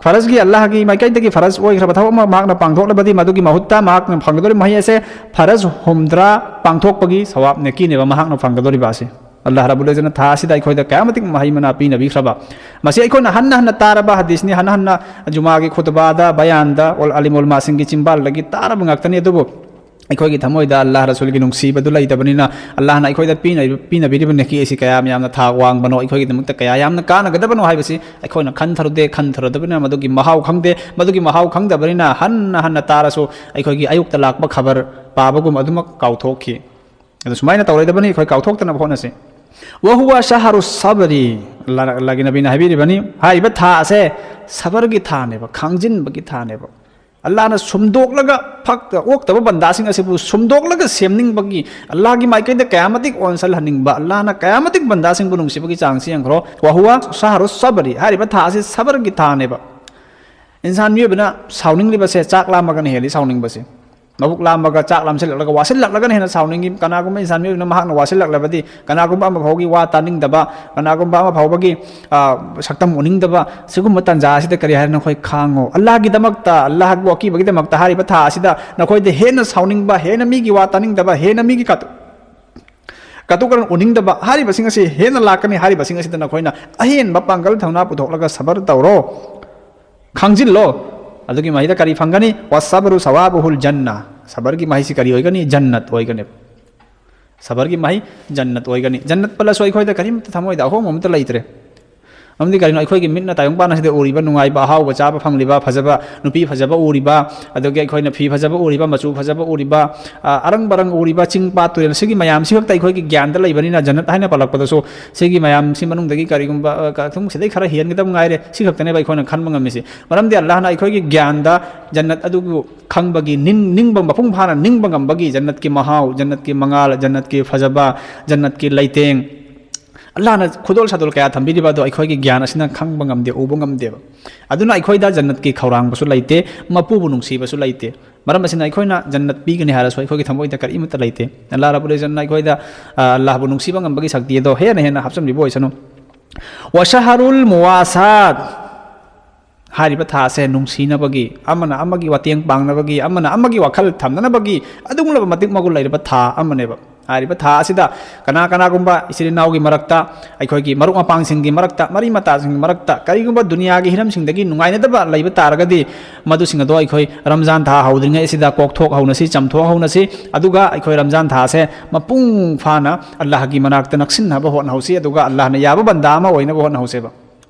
ꯐꯔꯖꯒꯤ, ꯑꯜꯂꯥꯍꯒꯤ ꯃꯥꯏꯀꯩꯗꯒꯤ ꯐꯔꯖ ꯑꯣꯏꯈ꯭ꯔꯕ ꯊꯕꯛ ꯑꯃ ꯃꯍꯥꯛꯅ ꯄꯥꯡꯊꯣꯛꯂꯕꯗꯤ, ꯃꯗꯨꯒꯤ ꯃꯍꯨꯠꯇ ꯃꯍꯥꯛꯅ ꯐꯪꯒꯗꯧꯔꯤꯕ ꯃꯍꯩ ꯑꯁꯦ ꯐꯔꯖ ꯍꯨꯝꯗ꯭ꯔꯥ ꯄꯥꯡꯊꯣꯛꯄꯒꯤ ꯁꯋꯥꯕ, ꯅꯦꯀꯤꯅꯦꯕ ꯃꯍꯥꯛꯅ ꯐꯪꯒꯗꯧꯔꯤꯕ ꯑꯁꯤ꯫ ꯑꯜꯂꯥꯍ ꯔꯕꯨꯜ ꯏꯖꯠꯅ ꯊꯥ ꯑꯁꯤꯗ ꯑꯩꯈꯣꯏꯗ ꯀꯌꯥ ꯃꯇꯤꯛ ꯃꯍꯩ ꯃꯅꯥ ꯄꯤꯅꯕꯤꯈ꯭ꯔꯕ꯫ ꯃꯁꯤ ꯑꯩꯈꯣꯏꯅ ꯍꯟꯅ ꯍꯟꯅ ꯇꯥꯔꯕ ꯍꯗꯤꯁꯅꯤ, ꯍꯟꯅ ꯍꯟꯅ ꯖꯨꯃꯥꯒꯤ ꯈꯨꯇꯕꯥꯗ, ꯕꯌꯥꯟꯗ, ꯑꯣꯜ-, ꯑꯂꯤꯝ ꯎꯂꯃꯥꯁꯤꯡꯒꯤ ꯆꯤꯝꯕꯥꯜꯗꯒꯤ ꯇꯥꯔꯕ ꯉꯥꯛꯇꯅꯤ꯫ ꯑꯗꯨꯕꯨ ꯑꯩꯈꯣꯏꯒꯤ ꯊꯃꯣꯏꯗ ꯑꯜꯂꯥꯍ ꯔꯁꯨꯜꯒꯤ ꯅꯨꯡꯁꯤꯕꯗꯨ ꯂꯩꯇꯕꯅꯤꯅ, ꯑꯜꯂꯥꯍꯅ ꯑꯩꯈꯣꯏꯗ ꯄꯤꯅꯔꯤꯕ, ꯄꯤꯅꯕꯤꯔꯤꯕ ꯅꯦꯀꯤ ꯑꯁꯤ ꯀꯌꯥꯝ ꯌꯥꯝꯅ ꯊꯥꯛ ꯋꯥꯡꯕꯅꯣ, ꯑꯩꯈꯣꯏꯒꯤꯗꯃꯛꯇ ꯀꯌꯥ ꯌꯥꯝꯅ ꯀꯥꯟꯅꯒꯗꯕꯅꯣ ꯍꯥꯏꯕꯁꯤ ꯑꯩꯈꯣꯏꯅ ꯈꯟꯊꯔꯨꯗꯦ꯫ ꯈꯟꯊꯔꯨꯗꯕꯅꯤꯅ ꯃꯗꯨꯒꯤ ꯃꯍꯥꯎ ꯈꯪꯗꯦ꯫ ꯃꯗꯨꯒꯤ ꯃꯍꯥꯎ ꯈꯪꯗꯕꯅꯤꯅ ꯍꯟꯅ ꯍꯟꯅ ꯇꯥꯔꯁꯨ ꯑꯩꯈꯣꯏꯒꯤ ꯑꯌꯨꯛꯇ ꯂꯥꯛꯄ ꯈꯕꯔ ꯄꯥꯕꯒꯨꯝ ꯑꯗꯨꯃꯛ ꯀꯥꯎꯊꯣꯛꯈꯤ꯫ ꯑꯗꯨ ꯁꯨꯃꯥꯏꯅ ꯇꯧꯔꯣꯏꯗꯕꯅꯤ꯫ ꯑꯩꯈꯣꯏ ꯀꯥꯎꯊꯣꯛꯇꯅꯕ ꯍꯣꯠꯅꯁꯤ꯫ "ꯋꯍꯨꯋ ꯁꯍꯔꯨ ꯁꯕꯔꯤ", ꯑꯜꯂꯥꯍꯒꯤ ꯅꯕꯤꯅ ꯍꯥꯏꯕꯤꯔꯤꯕꯅꯤ, ꯍꯥꯏꯔꯤꯕ ꯊꯥ ꯑꯁꯦ ꯁꯕꯔꯒꯤ ꯊꯥꯅꯦꯕ, ꯈꯥꯡꯖꯤꯟꯕꯒꯤ ꯊꯥꯅꯦꯕ꯫ ꯑꯜꯂꯥꯍꯅ ꯁꯨꯝꯗꯣꯛꯂꯒ ꯐꯛꯇ ꯑꯣꯛꯇꯕ ꯕꯟꯗꯥꯁꯤꯡ ꯑꯁꯤꯕꯨ ꯁꯨꯝꯗꯣꯛꯂꯒ ꯁꯦꯝꯅꯤꯡꯕꯒꯤ, ꯑꯜꯂꯥꯍꯒꯤ ꯃꯥꯏꯀꯩꯗ ꯀꯌꯥꯃꯇꯤꯛ ꯑꯣꯟꯁꯤꯜꯍꯟꯅꯤꯡꯕ, ꯑꯜꯂꯥꯍꯅ ꯀꯌꯥꯃꯇꯤꯛ ꯕꯟꯗꯥꯁꯤꯡꯕꯨ ꯅꯨꯡꯁꯤꯕꯒꯤ ꯆꯥꯡꯁꯤ ꯌꯦꯡꯈ꯭ꯔꯣ꯫ "ꯋꯍꯨꯋ ꯁꯍꯔꯨ ꯁꯕꯔꯤ", ꯍꯥꯏꯔꯤꯕ ꯊꯥ ꯑꯁꯤ ꯁꯕꯔꯒꯤ ꯊꯥꯅꯦꯕ꯫ ꯏꯟꯁꯥꯟ ꯃꯤꯑꯣꯏꯕꯅ ꯁꯥꯎꯅꯤꯡꯂꯤꯕꯁꯦ ꯆꯥꯛ ꯂꯥꯝꯃꯒꯅ ꯍꯦꯜꯂꯤ ꯁꯥꯎꯅꯤꯡꯕꯁꯦ꯫ ꯃꯕꯨꯛ ꯂꯥꯝꯃꯒ ꯆꯥꯛ ꯂꯥꯝꯁꯤꯜꯂꯛꯂꯒ ꯋꯥꯁꯤꯜꯂꯛꯂꯒꯅ ꯍꯦꯟꯅ ꯁꯥꯎꯅꯤꯡꯉꯤ꯫ ꯀꯅꯥꯒꯨꯝꯕ ꯏꯟꯁꯥꯟ ꯃꯤꯑꯣꯏꯕꯅ ꯃꯍꯥꯛꯅ ꯋꯥꯁꯤꯜꯂꯛꯂꯕꯗꯤ ꯀꯅꯥꯒꯨꯝꯕ ꯑꯃ ꯐꯥꯎꯒꯤ ꯋꯥ ꯇꯥꯅꯤꯡꯗꯕ, ꯀꯅꯥꯒꯨꯝꯕ ꯑꯃ ꯐꯥꯎꯕꯒꯤ, ꯑ, ꯁꯛꯇꯝ ꯎꯅꯤꯡꯗꯕ, ꯁꯤꯒꯨꯝꯕ ꯇꯥꯟꯖꯥ ꯑꯁꯤꯗ ꯀꯔꯤ ꯍꯥꯏꯔꯦ? "ꯅꯈꯣꯏ ꯈꯥꯡꯉꯣ, ꯑꯜꯂꯥꯍꯒꯤꯗꯃꯛꯇ, ꯑꯜꯂꯥꯍꯕꯨ ꯑꯀꯤꯕꯒꯤꯗꯃꯛꯇ ꯍꯥꯏꯔꯤꯕ ꯊꯥ ꯑꯁꯤꯗ ꯅꯈꯣꯏꯗ ꯍꯦꯟꯅ ꯁꯥꯎꯅꯤꯡꯕ, ꯍꯦꯟꯅ ꯃꯤꯒꯤ ꯋꯥ ꯇꯥꯅꯤꯡꯗꯕ, ꯍꯦꯟꯅ ꯃꯤꯒꯤ ꯀꯥꯇꯨ-, ꯀꯥꯇꯨ ꯀꯥꯔꯟ ꯎꯅꯤꯡꯗꯕ ꯍꯥꯏꯔꯤꯕꯁꯤꯡ ꯑꯁꯤ ꯍꯦꯟꯅ ꯂꯥꯛꯀꯅꯤ꯫ ꯍꯥꯏꯔꯤꯕꯁꯤꯡ ꯑꯁꯤꯗ ꯅꯈꯣꯏꯅ ꯑꯍꯦꯟꯕ ꯄꯥꯡꯒꯜ ꯊꯧꯅꯥ ꯄꯨꯊꯣꯛꯂꯒ ꯁꯕꯔ ꯇꯧꯔꯣ, ꯈꯥꯡꯖꯤꯜꯂꯣ꯫ ꯑꯗꯨꯒꯤ ꯃꯍꯩꯗ ꯀꯔꯤ ꯐꯪꯒꯅꯤ? "ꯋꯥꯁꯕꯔꯨ ꯁꯋꯥꯕꯨꯍꯨꯜ ꯖꯟꯅ", ꯁꯕꯔꯒꯤ ꯃꯍꯩꯁꯤ ꯀꯔꯤ ꯑꯣꯏꯒꯅꯤ? ꯖꯟꯅꯠ ꯑꯣꯏꯒꯅꯤ꯫ ꯁꯕꯔꯒꯤ ꯃꯍꯩ ꯖꯟꯅꯠ ꯑꯣꯏꯒꯅꯤ꯫ ꯖꯟꯅꯠ ꯄꯜꯂꯁꯨ ꯑꯩꯈꯣꯏꯗ ꯀꯔꯤꯝꯇ ꯊꯃꯣꯏꯗ ꯑꯍꯣꯡꯕ ꯑꯃꯠꯇ ꯂꯩꯇ꯭ꯔꯦ꯫ ꯃꯔꯝꯗꯤ ꯀꯔꯤꯅꯣ? ꯑꯩꯈꯣꯏꯒꯤ ꯃꯤꯠꯅ ꯇꯥꯏꯕꯪꯄꯥꯟ ꯑꯁꯤꯗ ꯎꯔꯤꯕ ꯅꯨꯡꯉꯥꯏꯕ, ꯑꯍꯥꯎꯕ ꯆꯥꯕ ꯐꯪꯂꯤꯕ, ꯐꯖꯕ ꯅꯨꯄꯤ ꯐꯖꯕ ꯎꯔꯤꯕ, ꯑꯗꯒꯤ ꯑꯩꯈꯣꯏꯅ ꯐꯤ ꯐꯖꯕ ꯎꯔꯤꯕ, ꯃꯆꯨ ꯐꯖꯕ ꯎꯔꯤꯕ, ꯑ, ꯑꯔꯪ ꯕꯔꯪ ꯎꯔꯤꯕ, ꯆꯤꯡ ꯄꯥꯠ ꯇꯨꯔꯦꯜ, ꯁꯤꯒꯤ ꯃꯌꯥꯝꯁꯤ ꯈꯛꯇ ꯑꯩꯈꯣꯏꯒꯤ ꯒ꯭ꯌꯥꯟꯗ ꯂꯩꯕꯅꯤꯅ, ꯖꯟꯅꯠ ꯍꯥꯏꯅ ꯄꯜꯂꯛꯄꯗꯁꯨ ꯁꯤꯒꯤ ꯃꯌꯥꯝꯁꯤ ꯃꯅꯨꯡꯗꯒꯤ ꯀꯔꯤꯒꯨꯝꯕ, ꯑ, ꯀ-, ꯑꯗꯨꯝ ꯁꯤꯗꯩ ꯈꯔ ꯍꯦꯟꯒꯗꯕ ꯉꯥꯏꯔꯦ, ꯁꯤ ꯈꯛꯇꯅꯦꯕ ꯑꯩꯈꯣꯏꯅ ꯈꯟꯕ ꯉꯝꯃꯤꯁꯤ꯫ ꯃꯔꯝꯗꯤ ꯑꯜꯂꯥꯍꯅ ꯑꯩꯈꯣꯏꯒꯤ ꯒ꯭ꯌꯥꯟꯗ ꯖꯟꯅꯠ ꯑꯗꯨꯕꯨ ꯈꯪꯕꯒꯤ, ꯅꯤꯡ-, ꯅꯤꯡꯕ ꯃꯄꯨꯡ ꯐꯥꯅ ꯅꯤꯡꯕ ꯉꯝꯕꯒꯤ, ꯖꯟꯅꯠꯀꯤ ꯃꯍꯥꯎ, ꯖꯟꯅꯠꯀꯤ ꯃꯉꯥꯜ, ꯖꯟꯅꯠꯀꯤ ꯐꯖꯕ, ꯖꯟꯅꯠꯀꯤ ꯂꯩꯇꯦꯡ, ꯑꯜꯂꯥꯍꯅ ꯈꯨꯗꯣꯜ ꯁꯥꯗꯣꯜ ꯀꯌꯥ ꯊꯝꯕꯤꯔꯤꯕ ꯑꯗꯣ ꯑꯩꯈꯣꯏꯒꯤ ꯒ꯭ꯌꯥꯟ ꯑꯁꯤꯅ ꯈꯪꯕ ꯉꯝꯗꯦ, ꯎꯕ ꯉꯝꯗꯦꯕ꯫ ꯑꯗꯨꯅ ꯑꯩꯈꯣꯏꯗ ꯖꯟꯅꯠꯀꯤ ꯈꯧꯔꯥꯡꯕꯁꯨ ꯂꯩꯇꯦ, ꯃꯄꯨꯕꯨ ꯅꯨꯡꯁꯤꯕꯁꯨ ꯂꯩꯇꯦ꯫ ꯃꯔꯝ ꯑꯁꯤꯅ ꯑꯩꯈꯣꯏꯅ ꯖꯟꯅꯠ ꯄꯤꯒꯅꯤ ꯍꯥꯏꯔꯁꯨ ꯑꯩꯈꯣꯏꯒꯤ ꯊꯃꯣꯏꯗ ꯀꯔꯤꯃꯠꯇ ꯂꯩꯇꯦ꯫ ꯑꯜꯂꯥꯍ ꯔꯕꯨꯜ ꯏꯖꯠꯅ ꯑꯩꯈꯣꯏꯗ, ꯑ, ꯑꯜꯂꯥꯍꯕꯨ ꯅꯨꯡꯁꯤꯕ ꯉꯝꯕꯒꯤ ꯁꯛꯇꯤ ꯑꯗꯣ ꯍꯦꯟꯅ ꯍꯦꯟꯅ ꯍꯥꯞꯆꯤꯟꯕꯤꯕ ꯑꯣꯏꯁꯅꯨ꯫ "ꯋꯥꯁꯍꯔꯨꯜ ꯃꯨꯋꯥꯁꯥꯠ", ꯍꯥꯏꯔꯤꯕ ꯊꯥ ꯑꯁꯦ ꯅꯨꯡꯁꯤꯅꯕꯒꯤ, ꯑꯃꯅ ꯑꯃꯒꯤ ꯃꯇꯦꯡ ꯄꯥꯡꯅꯕꯒꯤ, ꯑꯃꯅ ꯑꯃꯒꯤ ꯋꯥꯈꯜ ꯊꯝꯅꯅꯕꯒꯤ ꯑꯗꯨꯒꯨꯝꯂꯕ ꯃꯇꯤꯛ ꯃꯒꯨꯟ ꯂꯩꯔꯕ ꯊꯥ ꯑꯃꯅꯦꯕ꯫ ꯍꯥꯏꯔꯤꯕ ꯊꯥ ꯑꯁꯤꯗ ꯀꯅꯥ ꯀꯅꯥꯒꯨꯝꯕ ꯏꯆꯤꯜ ꯏꯅꯥꯎꯒꯤ ꯃꯔꯛꯇ, ꯑꯩꯈꯣꯏꯒꯤ ꯃꯔꯨꯞ ꯃꯄꯥꯡꯁꯤꯡꯒꯤ ꯃꯔꯛꯇ, ꯃꯔꯤ ꯃꯇꯥꯁꯤꯡꯒꯤ ꯃꯔꯛꯇ ꯀꯔꯤꯒꯨꯝꯕ ꯗꯨꯅꯤꯌꯥꯒꯤ ꯍꯤꯔꯝꯁꯤꯡꯗꯒꯤ ꯅꯨꯡꯉꯥꯏꯅꯗꯕ ꯂꯩꯕ ꯇꯥꯔꯒꯗꯤ, ꯃꯗꯨꯁꯤꯡ ꯑꯗꯣ ꯑꯩꯈꯣꯏ ꯔꯝꯖꯥꯟ ꯊꯥ ꯍꯧꯗ꯭ꯔꯤꯉꯩ ꯑꯁꯤꯗ ꯀꯣꯛꯊꯣꯛꯍꯧꯅꯁꯤ, ꯆꯝꯊꯣꯛꯍꯧꯅꯁꯤ꯫ ꯑꯗꯨꯒ ꯑꯩꯈꯣꯏ ꯔꯝꯖꯥꯟ ꯊꯥꯁꯦ ꯃꯄꯨꯡ ꯐꯥꯅ ꯑꯜꯂꯥꯍꯒꯤ ꯃꯅꯥꯛꯇ ꯅꯛꯁꯤꯟꯅꯕ ꯍꯣꯠꯅꯍꯧꯁꯤ, ꯑꯗꯨꯒ ꯑꯜꯂꯥꯍꯅ ꯌꯥꯕ ꯕꯟꯗꯥ ꯑꯃ ꯑꯣꯏꯅꯕ ꯍꯣꯠꯅꯍꯧꯁꯦꯕ꯫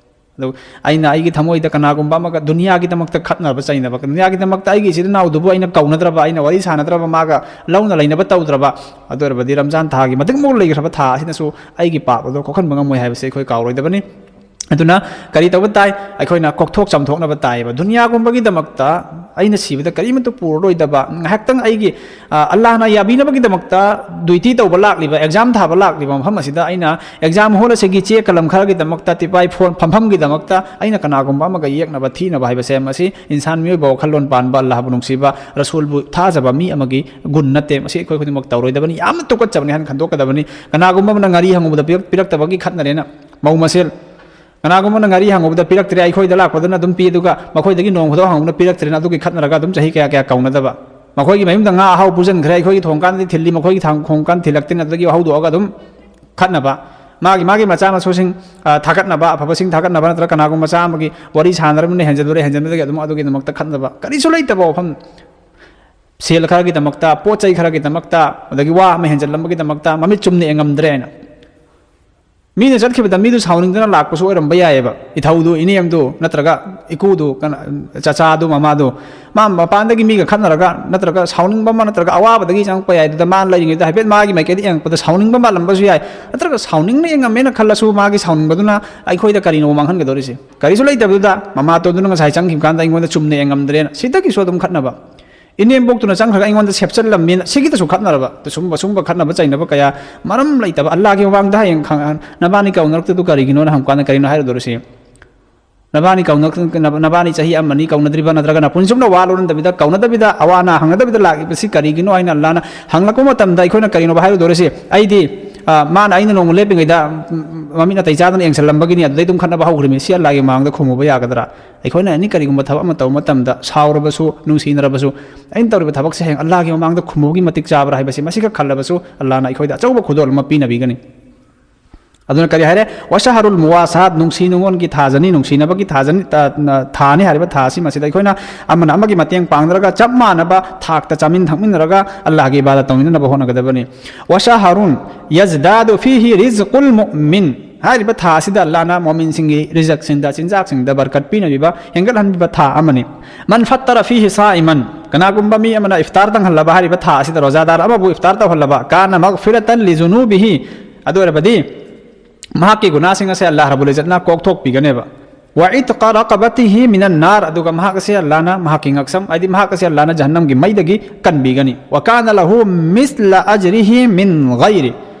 ꯑꯗꯨ ꯑꯩꯅ ꯑꯩꯒꯤ ꯊꯃꯣꯏꯗ ꯀꯅꯥꯒꯨꯝꯕ ꯑꯃꯒ ꯗꯨꯅꯤꯌꯥꯒꯤꯗꯃꯛꯇ ꯈꯠꯅꯕ ꯆꯩꯅꯕ, ꯗꯨꯅꯤꯌꯥꯒꯤꯗꯃꯛꯇ ꯑꯩꯒꯤ ꯏꯆꯤꯜ ꯏꯅꯥꯎꯗꯨꯕꯨ ꯑꯩꯅ ꯀꯧꯅꯗ꯭ꯔꯕ, ꯑꯩꯅ ꯋꯥꯔꯤ ꯁꯥꯟꯅꯗ꯭ꯔꯕ, ꯃꯥꯒ ꯂꯧꯅ ꯂꯩꯅꯕ ꯇꯧꯗ꯭ꯔꯕ, ꯑꯗꯨ ꯑꯣꯏꯔꯕꯗꯤ ꯔꯝꯖꯥꯟ ꯊꯥꯒꯤ ꯃꯇꯤꯛ ꯃꯒꯨꯟ ꯂꯩꯈ꯭ꯔꯕ ꯊꯥ ꯑꯁꯤꯅꯁꯨ ꯑꯩꯒꯤ ꯄꯥꯞ ꯑꯗꯣ ꯀꯣꯛꯍꯟꯕ ꯉꯝꯃꯣꯏ ꯍꯥꯏꯕꯁꯤ ꯑꯩꯈꯣꯏ ꯀꯥꯎꯔꯣꯏꯗꯕꯅꯤ꯫ ꯑꯗꯨꯅ ꯀꯔꯤ ꯇꯧꯕ ꯇꯥꯏ? ꯑꯩꯈꯣꯏꯅ ꯀꯣꯛꯊꯣꯛ ꯆꯥꯝꯊꯣꯛꯅꯕ ꯇꯥꯏꯌꯦꯕ꯫ ꯗꯨꯅꯤꯌꯥꯒꯨꯝꯕꯒꯤꯗꯃꯛꯇ, ꯑꯩꯅ ꯁꯤꯕꯗ ꯀꯔꯤꯃꯠꯇ ꯄꯨꯔꯔꯣꯏꯗꯕ, ꯉꯥꯏꯍꯥꯛꯇꯪ ꯑꯩꯒꯤ, ꯑ, ꯑꯜꯂꯥꯍꯅ ꯌꯥꯕꯤꯅꯕꯒꯤꯗꯃꯛꯇ ꯗ꯭ꯌꯨꯇꯤ ꯇꯧꯕ ꯂꯥꯛꯂꯤꯕ, ꯑꯦꯛꯖꯥꯝ ꯊꯥꯕ ꯂꯥꯛꯂꯤꯕ ꯃꯐꯝ ꯑꯁꯤꯗ ꯑꯩꯅ ꯑꯦꯛꯖꯥꯝ ꯍꯣꯜ ꯑꯁꯤꯒꯤ ꯆꯦ ꯀꯂꯝ ꯈꯔꯒꯤꯗꯃꯛꯇ, ꯇꯤꯄꯥꯏ ꯐꯣꯟ ꯐꯝꯐꯝꯒꯤꯗꯃꯛꯇ ꯑꯩꯅ ꯀꯅꯥꯒꯨꯝꯕ ꯑꯃꯒ ꯌꯦꯛꯅꯕ, ꯊꯤꯅꯕ ꯍꯥꯏꯕꯁꯦ, ꯃꯁꯤ ꯏꯟꯁꯥꯟ, ꯃꯤꯑꯣꯏꯕ ꯋꯥꯈꯜꯂꯣꯟ ꯄꯥꯟꯕ, ꯑꯜꯂꯥꯍꯕꯨ ꯅꯨꯡꯁꯤꯕ, ꯔꯁꯨꯜꯕꯨ ꯊꯥꯖꯕ ꯃꯤ ꯑꯃꯒꯤ ꯒꯨꯟ ꯅꯠꯇꯦ꯫ ꯃꯁꯤ ꯑꯩꯈꯣꯏ ꯈꯨꯗꯤꯡꯃꯛ ꯇꯧꯔꯣꯏꯗꯕꯅꯤ꯫ ꯌꯥꯝꯅ ꯇꯨꯀꯠꯆꯕꯅꯤ ꯍꯥꯏꯅ ꯈꯟꯗꯣꯛꯀꯗꯕꯅꯤ꯫ ꯀꯅꯥꯒꯨꯝꯕ ꯑꯃꯅ ꯉꯥꯔꯤ ꯍꯪꯉꯨꯕꯗ ꯄꯤꯔꯛ-, ꯄꯤꯔꯛꯇꯕꯒꯤ ꯈꯠꯅꯔꯦꯅ ꯃꯧ ꯃꯁꯦꯜ꯫ ꯀꯅꯥꯒꯨꯝꯕꯅ ꯉꯥꯔꯤ ꯍꯪꯉꯨꯕꯗ ꯄꯤꯔꯛꯇ꯭ꯔꯦ, ꯑꯩꯈꯣꯏꯗ ꯂꯥꯛꯄꯗꯨꯅ ꯑꯗꯨꯝ ꯄꯤ, ꯑꯗꯨꯒ ꯃꯈꯣꯏꯗꯒꯤ ꯅꯣꯡ ꯐꯥꯗꯣꯛ ꯍꯪꯉꯨꯕꯅ ꯄꯤꯔꯛꯇ꯭ꯔꯦꯅ ꯑꯗꯨꯒꯤ ꯈꯠꯅꯔꯒ ꯑꯗꯨꯝ ꯆꯍꯤ ꯀꯌꯥ ꯀꯌꯥ ꯀꯧꯅꯗꯕ꯫ ꯃꯈꯣꯏꯒꯤ ꯃꯌꯨꯝꯗ ꯉꯥ ꯑꯍꯥꯎ ꯄꯨꯁꯤꯟꯈ꯭ꯔꯦ, ꯑꯩꯈꯣꯏꯒꯤ ꯊꯣꯡꯀꯥꯟꯗꯗꯤ ꯊꯤꯜꯂꯤ, ꯃꯈꯣꯏꯒꯤ ꯊꯥꯡ-, ꯊꯣꯡꯀꯥꯟ ꯊꯤꯜꯂꯛꯇꯦꯅ ꯑꯗꯨꯗꯒꯤ ꯍꯧꯗꯣꯛꯑꯒ ꯑꯗꯨꯝ ꯈꯠꯅꯕ꯫ ꯃꯥꯒꯤ, ꯃꯥꯒꯤ ꯃꯆꯥ ꯃꯁꯨꯁꯤꯡ, ꯑ, ꯊꯥꯒꯠꯅꯕ, ꯑꯐꯕꯁꯤꯡ ꯊꯥꯒꯠꯅꯕ ꯅꯠꯇ꯭ꯔꯒ ꯀꯅꯥꯒꯨꯝꯕ ꯃꯆꯥ ꯑꯃꯒꯤ ꯋꯥꯔꯤ ꯁꯥꯟꯅꯔꯕꯅꯤꯅ ꯍꯦꯟꯖꯜꯂꯨꯔꯦ, ꯍꯦꯟꯖꯟꯕꯗꯒꯤ ꯑꯗꯨꯝ ꯑꯗꯨꯒꯤꯗꯃꯛꯇ ꯈꯠꯅꯕ꯫ ꯀꯔꯤꯁꯨ ꯂꯩꯇꯕ ꯋꯥꯐꯝ, ꯁꯦꯜ ꯈꯔꯒꯤꯗꯃꯛꯇ, ꯄꯣꯠ ꯆꯩ ꯈꯔꯒꯤꯗꯃꯛꯇ, ꯑꯗꯒꯤ ꯋꯥ ꯑꯃ ꯍꯦꯟꯖꯜꯂꯝꯕꯒꯤꯗꯃꯛꯇ ꯃꯃꯤꯠ ꯆꯨꯝꯅ ꯌꯦꯡꯉꯝꯗ꯭ꯔꯦꯅ꯫ ꯃꯤꯅ ꯆꯠꯈꯤꯕꯗ ꯃꯤꯗꯨ ꯁꯥꯎꯅꯤꯡꯗꯅ ꯂꯥꯛꯄꯁꯨ ꯑꯣꯏꯔꯝꯕ ꯌꯥꯏꯑꯕ꯫ ꯏꯊꯧꯗꯨ, ꯏꯅꯦꯝꯗꯨ, ꯅꯠꯇ꯭ꯔꯒ ꯏꯀꯨꯗꯨ, ꯀꯅꯥ-, ꯆꯆꯥꯗꯨ, ꯃꯃꯥꯗꯨ, ꯃꯥ ꯃꯄꯥꯟꯗꯒꯤ ꯃꯤꯒ ꯈꯠꯅꯔꯒ, ꯅꯠꯇ꯭ꯔꯒ ꯁꯥꯎꯅꯤꯡꯕ ꯑꯃ, ꯅꯠꯇ꯭ꯔꯒ ꯑꯋꯥꯕꯗꯒꯤ ꯆꯪꯉꯛꯄ ꯌꯥꯏ꯫ ꯑꯗꯨꯗ ꯃꯥꯅ ꯂꯩꯔꯤꯉꯩꯗ ꯍꯥꯏꯐꯦꯠ ꯃꯥꯒꯤ ꯃꯥꯏꯀꯩꯗ ꯌꯦꯡꯉꯛꯄꯗ ꯁꯥꯎꯅꯤꯡꯕ ꯃꯥꯜꯂꯝꯕꯁꯨ ꯌꯥꯏ, ꯅꯠꯇ꯭ꯔꯒ ꯁꯥꯎꯅꯤꯡꯅ ꯌꯦꯡꯉꯝꯃꯦꯅ ꯈꯜꯂꯁꯨ, ꯃꯥꯒꯤ ꯁꯥꯎꯅꯤꯡꯕꯗꯨꯅ ꯑꯩꯈꯣꯏꯗ ꯀꯔꯤꯅꯣ ꯃꯥꯡꯍꯟꯒꯗꯧꯔꯤꯁꯦ? ꯀꯔꯤꯁꯨ ꯂꯩꯇꯕꯗꯨꯗ ꯃꯃꯥꯇꯣꯟꯗꯨꯅ ꯉꯁꯥꯏ ꯆꯪꯈꯤꯕ ꯀꯥꯟꯗ ꯑꯩꯉꯣꯟꯗ ꯆꯨꯝꯅ ꯌꯦꯡꯉꯝꯗ꯭ꯔꯦꯅ, ꯁꯤꯗꯒꯤꯁꯨ ꯑꯗꯨꯝ ꯈꯠꯅꯕ꯫ ꯏꯅꯦꯝꯕꯣꯛꯇꯨꯅ ꯆꯪꯈ꯭ꯔꯒ ꯑꯩꯉꯣꯟꯗ ꯁꯦꯞꯆꯜꯂꯝꯃꯤꯅ, ꯁꯤꯒꯤꯗꯁꯨ ꯈꯠꯅꯔꯕ꯫ ꯑꯗꯨ ꯁꯨꯝꯕ, ꯁꯨꯝꯕ ꯈꯠꯅꯕ ꯆꯩꯅꯕ ꯀꯌꯥ ꯃꯔꯝ ꯂꯩꯇꯕ, ꯑꯜꯂꯥꯒꯤ ꯃꯃꯥꯡꯗ ꯍꯌꯦꯡ ꯈꯪ-, ꯅꯕꯥꯅꯤ ꯀꯧꯅꯔꯛꯇꯗꯨ ꯀꯔꯤꯒꯤꯅꯣꯅ ꯍꯪꯕ ꯀꯥꯟꯗ ꯀꯔꯤꯅꯣ ꯍꯥꯏꯔꯨꯗꯧꯔꯤꯁꯤ? ꯅꯕꯥꯅꯤ ꯀꯧꯅ-, ꯅꯕꯥꯅꯤ ꯆꯍꯤ ꯑꯃꯅꯤ ꯀꯧꯅꯗ꯭ꯔꯤꯕ, ꯅꯠꯇ꯭ꯔꯒ ꯅꯄꯨꯟꯁꯤ ꯆꯨꯞꯅ ꯋꯥ ꯂꯣꯟꯅꯗꯕꯤꯗ, ꯀꯧꯅꯗꯕꯤꯗ, ꯑꯋꯥ ꯑꯅꯥ ꯍꯪꯅꯗꯕꯤꯗ ꯂꯥꯛꯂꯤꯕꯁꯤ ꯀꯔꯤꯒꯤꯅꯣ ꯍꯥꯏꯅ ꯑꯜꯂꯥꯅ ꯍꯪꯂꯛꯄ ꯃꯇꯝꯗ ꯑꯩꯈꯣꯏꯅ ꯀꯔꯤꯅꯣꯕ ꯍꯥꯏꯔꯨꯗꯧꯔꯤꯁꯤ? ꯑꯩꯗꯤ, ꯑ, ꯃꯥꯅ ꯑꯩꯅ ꯅꯣꯡꯃ ꯂꯦꯞꯄꯤꯉꯩꯗ, ꯎꯝ, ꯃꯃꯤꯠ ꯅꯥꯇꯩ ꯆꯥꯗꯅ ꯌꯦꯡꯁꯤꯜꯂꯝꯕꯒꯤꯅꯤ, ꯑꯗꯨꯗꯩ ꯑꯗꯨꯝ ꯈꯠꯅꯕ ꯍꯧꯈ꯭ꯔꯤꯃꯤ, ꯁꯤ ꯑꯜꯂꯥꯍꯒꯤ ꯃꯃꯥꯡꯗ ꯈꯨꯝꯃꯨꯕ ꯌꯥꯒꯗ꯭ꯔꯥ? ꯑꯩꯈꯣꯏꯅ ꯑꯦꯅꯤ ꯀꯔꯤꯒꯨꯝꯕ ꯊꯕꯛ ꯑꯃ ꯇꯧꯕ ꯃꯇꯝꯗ, ꯁꯥꯎꯔꯕꯁꯨ, ꯅꯨꯡꯁꯤꯅꯔꯕꯁꯨ, ꯑꯩꯅ ꯇꯧꯔꯤꯕ ꯊꯕꯛꯁꯦ ꯍꯌꯦꯡ ꯑꯜꯂꯥꯍꯒꯤ ꯃꯃꯥꯡꯗ ꯈꯨꯝꯃꯨꯕꯒꯤ ꯃꯇꯤꯛ ꯆꯥꯕ꯭ꯔꯥ ꯍꯥꯏꯕꯁꯤ ꯃꯁꯤꯈꯛ ꯈꯜꯂꯕꯁꯨ ꯑꯜꯂꯥꯍꯅ ꯑꯩꯈꯣꯏꯗ ꯑꯆꯧꯕ ꯈꯨꯗꯣꯜ ꯑꯃ ꯄꯤꯅꯕꯤꯒꯅꯤ꯫ ꯑꯗꯨꯅ ꯀꯔꯤ ꯍꯥꯏꯔꯦ? "ꯋꯥꯁꯍꯔꯨꯜ ꯃꯨꯋꯥꯁꯥꯠ", ꯅꯨꯡꯁꯤ ꯅꯨꯡꯉꯣꯟꯒꯤ ꯊꯥꯖꯅꯤ, ꯅꯨꯡꯁꯤꯅꯕꯒꯤ ꯊꯥꯖꯅꯤ, ꯊꯥꯅꯤ ꯍꯥꯏꯔꯤꯕ ꯊꯥ ꯑꯁꯤ, ꯃꯁꯤꯗ ꯑꯩꯈꯣꯏꯅ ꯑꯃꯅ ꯑꯃꯒꯤ ꯃꯇꯦꯡ ꯄꯥꯡꯅꯔꯒ, ꯆꯞ ꯃꯥꯟꯅꯕ ꯊꯥꯛꯇ ꯆꯥꯃꯤꯟ ꯊꯛꯃꯤꯟꯅꯔꯒ ꯑꯜꯂꯥꯍꯒꯤ ꯏꯕꯥꯗꯠ ꯇꯧꯃꯤꯟꯅꯅꯕ ꯍꯣꯠꯅꯒꯗꯕꯅꯤ꯫ "ꯋꯥꯁꯍꯔꯨꯟ ꯌꯖꯗꯥꯗꯨ ꯐꯤꯍꯤ ꯔꯤꯖ꯭ꯀꯨꯜ ꯃꯨꯑꯃꯤꯟ", ꯍꯥꯏꯔꯤꯕ ꯊꯥ ꯑꯁꯤꯗ ꯑꯜꯂꯥꯍꯅ ꯃꯣꯃꯤꯟꯁꯤꯡꯒꯤ ꯔꯤꯖꯛꯁꯤꯡꯗ, ꯆꯤꯟꯖꯥꯛꯁꯤꯡꯗ ꯕꯔꯀꯠ ꯄꯤꯅꯕꯤꯕ, ꯍꯦꯟꯒꯠꯍꯟꯕꯤꯕ ꯊꯥ ꯑꯃꯅꯤ꯫ "ꯃꯟ ꯐꯠꯇꯔ ꯐꯤꯍꯤ ꯁꯥꯏꯃꯟ", ꯀꯅꯥꯒꯨꯝꯕ ꯃꯤ ꯑꯃꯅ ꯏꯐꯇꯥꯔ ꯇꯪꯍꯜꯂꯕ, ꯍꯥꯏꯔꯤꯕ ꯊꯥ ꯑꯁꯤꯗ ꯔꯣꯖꯥꯗꯥꯔ ꯑꯃꯕꯨ ꯏꯐꯇꯥꯔ ꯇꯧꯍꯜꯂꯕ, "ꯀꯥꯅ ꯃꯒꯐꯤꯔꯇꯟ ꯂꯤꯖꯨꯅꯨꯕꯤꯍꯤ", ꯑꯗꯨ ꯑꯣꯏꯔꯕꯗꯤ ꯃꯍꯥꯛꯀꯤ ꯒꯨꯅꯥꯁꯤꯡ ꯑꯁꯦ ꯑꯜꯂꯥꯍ ꯔꯕꯨꯜ ꯏꯖꯠꯅ ꯀꯣꯛꯊꯣꯛꯄꯤꯒꯅꯦꯕ꯫ "ꯋꯥ ꯏꯠꯀ ꯔꯀꯕꯇꯤꯍꯤ ꯃꯤꯅꯟ ꯅꯥꯔ", ꯑꯗꯨꯒ ꯃꯍꯥꯛ ꯑꯁꯦ ꯑꯜꯂꯥꯍꯅ ꯃꯍꯥꯛꯀꯤ ꯉꯛꯁꯝ, ꯍꯥꯏꯗꯤ ꯃꯍꯥꯛ ꯑꯁꯦ ꯑꯜꯂꯥꯍꯅ ꯖꯍꯟꯅꯝꯒꯤ ꯃꯩꯗꯒꯤ ꯀꯟꯕꯤꯒꯅꯤ꯫ "ꯋꯥ ꯀꯥꯅ ꯂꯍꯨ ꯃꯤꯁꯂ ꯑꯖꯔꯤꯍꯤ ꯃꯤꯟ ꯒꯩꯔꯤ",